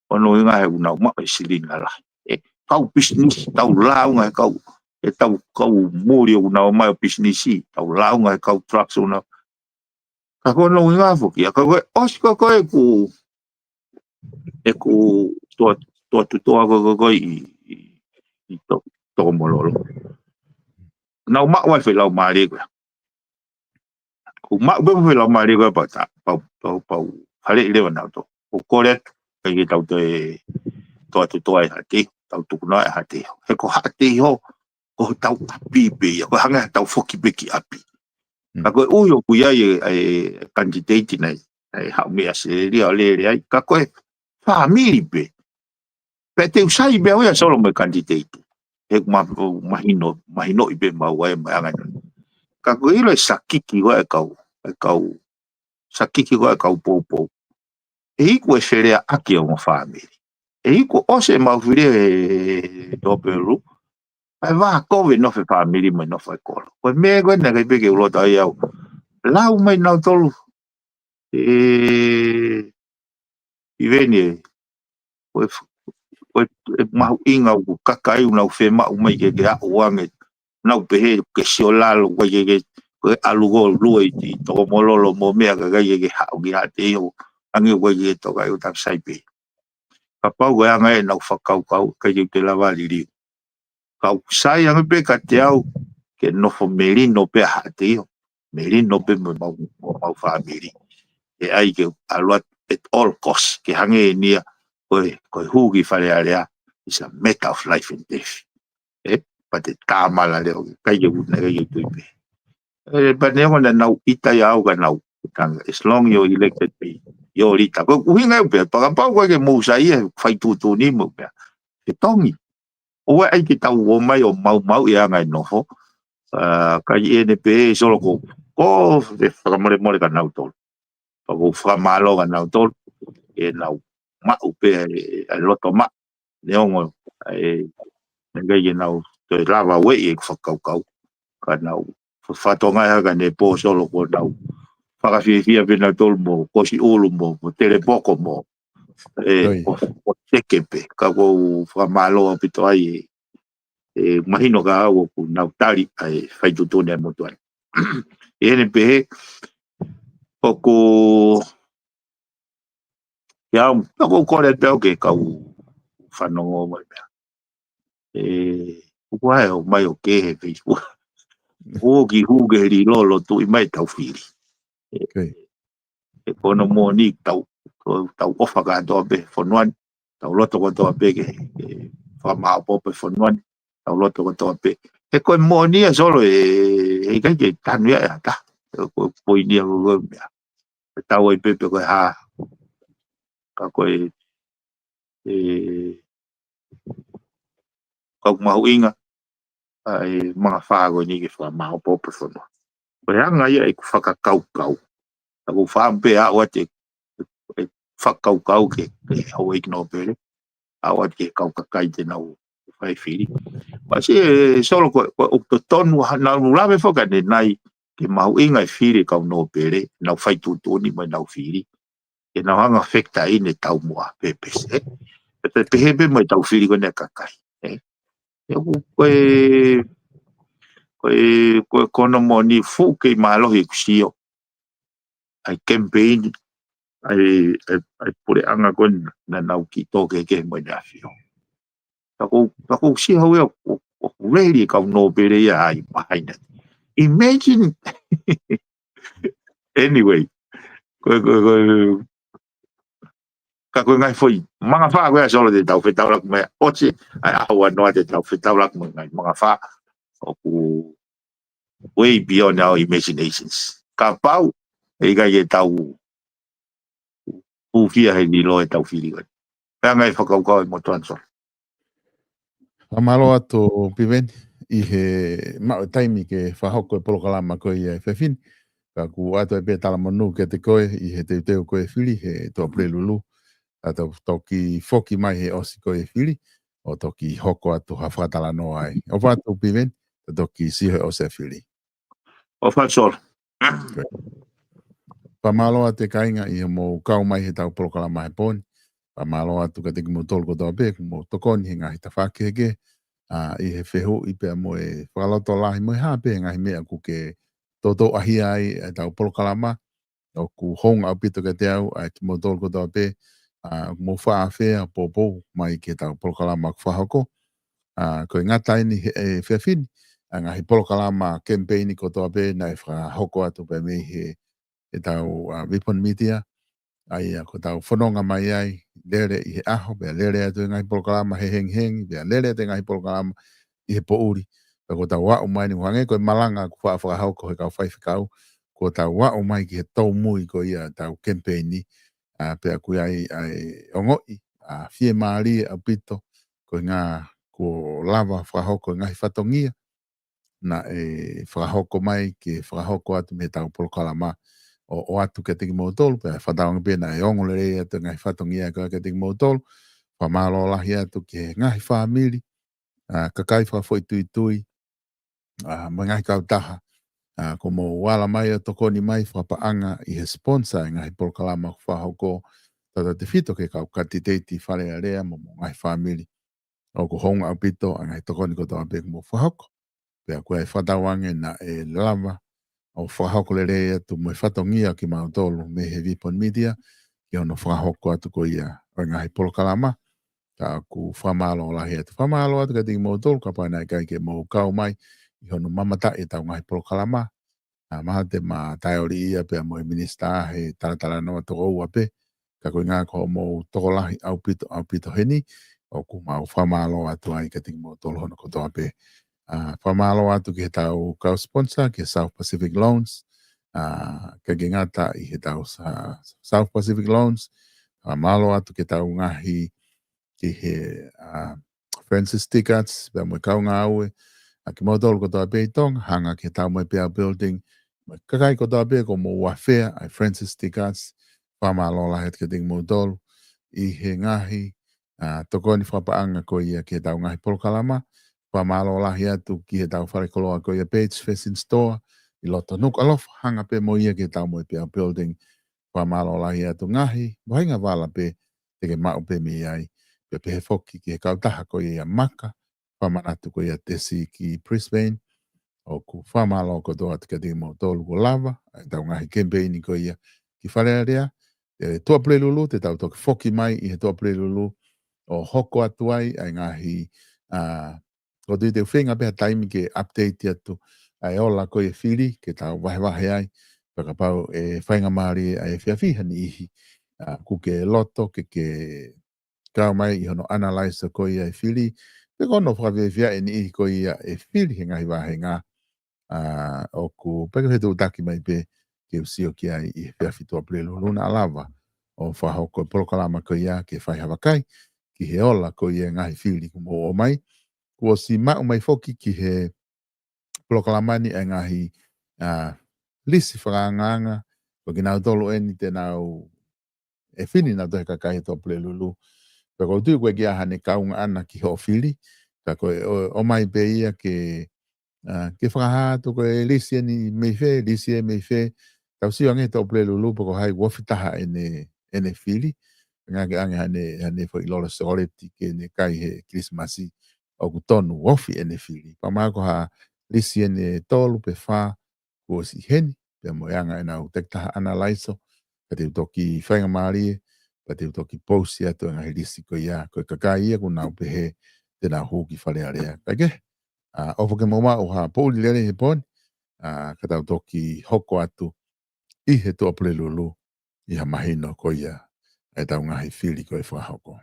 Ko hono ʻuhinga he ʻoku nau maʻu e silini lahi. ʻE, kau pisinisi, tau lāunga he kau, ʻe tau kau muli ʻoku nau ō mai ʻo pisinisi, tau lāunga he kau drugs ʻoku nau. Ka ko hono ʻuhinga foki ia, ka ko e ʻosi ko ē ʻeku, ʻeku toa, toa tutoa ko ē, ko ē, ko ē ʻi, ʻi, ʻi To-, Tokomololo. Nau maʻu ai e foʻi laumālie ko ē. Ko e maʻu pē foʻi laumālie ko ē pea ta, pau, pau, pau, hale i lewa nau to. ʻO kole atu, ʻikai ke tau toe toa tutoa ʻi Haʻateiho, tau tuku noa ʻi Haʻateiho. He ko Haʻateiho, ko hotau ʻapi pē ia, ko e hangē haʻatau foki pē ki ʻapi. Mm. Ka koeʻuhi ʻoku ʻi ai e, e candidate naʻe, naʻe haʻu mei ʻAositelēlia ʻo lele ai, ka ko e fāmili pē. Pea te u sai pē au ia Solo mo e candidate. He ma-, mahino, mahinoʻi pē maua e maʻuʻanga ʻi ai. Ka ko e ʻilo e sakiki ko ē e kau, e kau, sakiki ko ē e kau poupou. ʻE iku e feleaʻaki ʻo e ongo fāmili. ʻE iku ʻosi ʻemau fili he Tuʻapulelulu. ʻA e vā kovi e nofo e fāmili mo e nofo e kolo. Ko e meʻa ko ē naʻe ʻikai pē ke u loto ai au. Lau mai nautolu. ʻE, Piveni ē. Ko e, ko e, e mahuʻinga ʻoku kakai ʻoku nau fiemaʻu mai ke, ke aʻu ange. Nau pehē ke sio lalo, ko e ke, ke, ko e ʻalu ko lue ʻi, ʻi Tokomololo mo meʻa ka ʻikai ke, ke haʻu ki Haʻateiho. Ange ko e ke toka ʻi ʻo taku sai pē. Kapau ko e anga ē ʻenau fakakaukau, ʻikai ke te lava liliu. Ka ʻoku sai ange pē kiate au, ke nofo melino pē ʻa Haʻateiho. Melino pē mo mau, mo mau fāmili. ʻE ʻai ke ʻalu atu at all cost, ke hangē eni ia, ko e, ko e hū ki Fale Alea, is a matter of life and death. ʻE, pea te tāmala leo, ʻikai ke u, ʻikai ke u tui pē. ʻE, pea neongo naʻa nau ʻita ia au ka nau, tanga, as long you're elected me, you're leader. Ko e ʻuhinga ia pē, pea kapau ko e ke mou sai ia, fai tuʻutuʻuni mo pē. Ke tongi. ʻOua ʻai ke tau ō mai ʻo maumauʻi ʻa e anga e nofo. ʻA, ka ʻi heʻene pehē Solo ko, ko e fakamolemole kia nautolu. Pea ko e fakamālō kia nautolu. ʻEnau maʻu pē ʻa e, ʻa e loto maʻu. Neongo, ʻa e, naʻe ʻikai ke nau toe lava ueʻi ʻeku fakakaukau. Ka nau fa-, fatongia haka ne pō Solo ko nau fakafiefia pē nautolu mo, ko Siʻulu mo, mo Telepoko mo, ʻe, ʻIo. ʻo, ʻo teke pē. Ka ʻoku ou fakamālō ʻaupito ai ʻe, ʻe mahino kia au ʻoku nau tali ʻa e fai tuʻutuʻuni ʻa e motuʻa ni. ʻI heʻene pehē, ʻoku, ia, ʻoku ou kole pē au ke kau fanongo mai meʻa. ʻE, ʻoku ʻai ʻo mai ʻo kē he Facebook. ʻOku hū ke lilo lotu ʻi mai tau fili. ʻE, ʻIo. ʻe ko hono moʻoni tau, tau ʻofa kātoa pē fonua ni, tau loto kotoa pē ke, ke fakamāʻopoʻopo e fonua ni, tau loto kotoa pē. ʻE ko e moʻoni ia Solo ē, ʻe ʻikai ke tanu ia ʻe ha taha. ʻE ko e poini ia ko e meʻa. ʻE tau ai pē pe ko e hā. Ka ko e, ʻe, kau mahuʻinga, ʻa e mangafā ko eni ke fakamāʻopoʻopo e fonua. Ko e anga ia ʻeku fakakaukau. Ka ʻoku ou fakaʻamu pē ʻo ʻoatu e, e fakakaukau ke, ke houʻeiki nōpele. ʻO ʻoatu ki he kau kakai te nau fai fili. Pea sio Solo ko, ko ʻoku totonu ha nau lave foki ʻanenai ke mahuʻinga e fili e kau nōpele, nau fai tuʻutuʻuni mo ʻenau fili. Ke nau hanga ʻo factor in e taumuʻa purpose, ē? Pe, pe, pehē pē mo e tau fili ko eni ʻa e kakai, ē? ʻE ʻoku, ko e, ko e, ko e, ko hono moʻoni fuʻu kei mālohi ʻeku sio. ʻA e campaign, ʻa e, ʻa e, ʻa e puleʻanga ko eni naʻa nau kiʻi tō kehekehe mo ʻEne ʻAfio. Ka ʻoku, ka ʻoku ou sio au ia, ʻo, ʻoku lele e kau nōpele ia ʻai mahaina. Imagine. Anyway, ko, ko, ko, ka ko e ngaahi foʻi mangafā ko ia Solo te tau fetaulaki mai. ʻOsi, ʻa e ʻaho ua noa te tau fetaulaki mai ngaahi mangafā. ʻOku way beyond our imaginations. Kapau, ʻe ʻikai ke tau hūfia he lilo e tau fili ko eni. Pea ngaahi fakakaukau e motuʻa ni Solo. Fakamālō atu Piveni, ʻi he maʻu e taimi ke fakahoko e polokalama ko ia he efiafi ni. Ka ʻoku ʻoatu ai pē talamonū kiate koe, ʻi he teuteu ko e fili, he Tuʻapulelulu. Ka tau toki foki mai he ʻosi ko e fili, ʻo toki hoko atu ha fakatalanoa ai. ʻOfa atu Piveni, tau toki sio he ʻosi e fili. ʻOfa Solo. Fakamālō atu e kāinga ʻi hoʻomou kau mai he tau polokalama he pō ni. Fakamālō atu kiate kimoutolu kotoa pē, ʻoku mou tokoni he ngaahi tafaʻaki kehekehe. ʻA, ʻi he fehuʻi pea mo e fakalotolahi mo e hā pē ngaahi meʻa ʻoku ke toutou ʻahia ai e tau polokalama. ʻOku hounga ʻaupito kiate au, ʻa kimoutolu kotoa pē, ʻa, ʻoku mou faʻa fea poupou mai ki he tau polokalama ʻoku fakahoko. ʻA, ko e ngata eni he, he efiafi ni, ʻa e ngaahi polokalama campaign kotoa pē naʻe fakahoko atu pē mei he, he tau, ʻa, Vipon Media, ʻa ia ko e tau fononga mai ai, lele ʻi he ʻaho, pea lele atu e ngaahi polokalama he hengihengi, pea lele atu e ngaahi polokalama ʻi he poʻuli. Pea ko e tau aʻu mai ni, hangē ko e malanga ʻoku faʻa fakahoko he kau faifekau, ko e tau aʻu mai ki he tōmui ko ia tau campaign ni, ʻa, pea ʻoku ʻi ai ʻa e ongoʻi, ʻa, fiemālie ʻaupito, ko e ngaahi kuo lava fakahoko e ngaahi fatongia, naʻe fakahoko mai ke fakahoko atu mei he tau polokalama ʻo, ʻoatu kiate kimoutolu, pea fakatauange pē naʻe ongo lelei atu e ngaahi fatongia ko ia kiate kimoutolu, fakamālō lahi atu ki he ngaahi fāmili, ʻa, kakai fakafoʻituitui, ʻa, mo e ngaahi kautaha, ʻa, kuo mou ala mai ʻo tokoni mai fakapaʻanga ʻi he sponsor ʻa e ngaahi polokalama ʻoku fakahoko, tautautefito ki he kau katiteiti Fale Alea mo homo ngaahi fāmili. ʻOku hounga ʻaupito ʻa e ngaahi tokoni kotoa pē kuo mou fakahoko. Pea ko e fakatauange naʻe lava ʻo fakahoko lelei atu mo e fatongia kimautolu mei he Vipon Media, ki hono fakahoko atu ko ia ʻo e ngaahi polokalama. Ka ʻoku fakamālō lahi atu. Fakamālō atu kiate kimoutolu, kapau naʻe ʻikai ke mou kau mai ʻi hono mamataʻi ʻetau ngaahi polokalama. ʻA, mahalo te ma taʻeoli ia pea mo e minisitā he talatalanoa toko ua pē. Ka ko e ʻuhinga ko hoʻomou tokolahi ʻaupito, ʻaupito heni, ʻoku mau fakamālō atu ai kiate kimoutolu hono kotoa pē. ʻA, fakamālō atu ki heʻetau kau sponsor, ki he South Pacific Loans, ʻa, ʻikai ke ngata ʻi heʻetau sa-, South Pacific Loans, fakamālō atu ki heʻetau ngaahi, ki he, ʻa, Francis Tickets, pea mo e kau ngāue, ʻa, kimoutolu kotoa pē ʻi Tonga, hanga ki heʻetau Moepeau Building, mo e kakai kotoa pē kuo mou afea ʻa e Francis Tickets, fakamālō lahi atu kiate kimoutolu, ʻi he ngaahi, ʻa, tokoni fakapaʻanga ko ia ki heʻetau ngaahi polokalama, fakamālō lahi atu ki heʻetau falekoloa ko ia Page Fashion Store, ʻi loto Nukuʻalofa, hanga pē mo ia ki heʻetau Moepeau Building, fakamālō lahi atu. Ngaahi vahaʻa vala pē te ke maʻu pē mei ai. Pea pehē foki ki he kautaha ko ia ʻa Maka, fakamanatu ko ia Tesi ki Brisbane, ʻoku fakamālō kotoa atu kiate kimoutolu kuo lava ʻa ʻetau ngaahi kemipeini ko ia ki Fale Alea. ʻI he Tuʻapulelulu, ʻoku tau toki foki mai ʻi he Tuʻapulelulu ʻo hoko atu ai ʻa e ngaahi, ʻa, ʻoku ou tui te u feinga pē ha taimi ke update atu ʻa e ola ko ia e fili, ke tau vahevahe ai. Pea kapau ʻe faingamālie ʻa e efiafi ha niʻihi, ʻa, ʻoku ke loto ke ke kau mai ʻi hono analyze ko ia e fili, pe ko hono fakafiefiaʻi e niʻihi ko ia e fili he ngaahi vāhenga, ʻa, ʻoku pehē ke fetuʻutaki mai pē ke u sio ki ai ʻi he efiafi Tuʻapulelulu. Naʻa lava ʻo fakahoko e polokalama ko ia ke fai ha vakai ki he ola ko ia e ngaahi fili kuo mou ʻomai. Kuo ʻosi maʻu mai foki ki he polokalama ni ʻa e ngaahi, ʻa, lisi fakaangaanga, ko kinautolu eni te nau ʻe fili nautolu he kakai he Tuʻapulelulu. Pea ʻoku ou tui ʻoku ʻikai ke ʻi ai haʻane kaunga ʻana ki hoʻo fili, ka ko e ʻo, ʻomai pē ia ke, ʻa, ke fakahā atu ko e lisi eni mei fē, lisi ē mei fē, tau sio ange he Tuʻapulelulu pe ko hai ʻoku ofi taha ʻene, ʻene fili, ngāueʻaki ange haʻane, haʻane foʻi lolo sōkoleti ke ne kai he Kilisimasi, ʻoku tonu ofi ʻene fili. Pea mahalo ko ha lisi eni ʻe tolu pe fā, kuo ʻosi ʻi heni, pea mo e anga ʻenau takitaha analyze, ka te u toki faingamālie, ka te u toki post atu e ngaahi lisi ko ia, ko e kakai ia kuo nau pehē te nau hū ki Fale Alea. Kae kehe, ʻa, ʻofa ke mou maʻu ha poʻuli lelei he pō ni, ʻa, ka tau toki hoko atu ʻi he Tuʻapulelulu, ʻi ha mahino ko ia ʻetau ngaahi fili ko e fakahoko.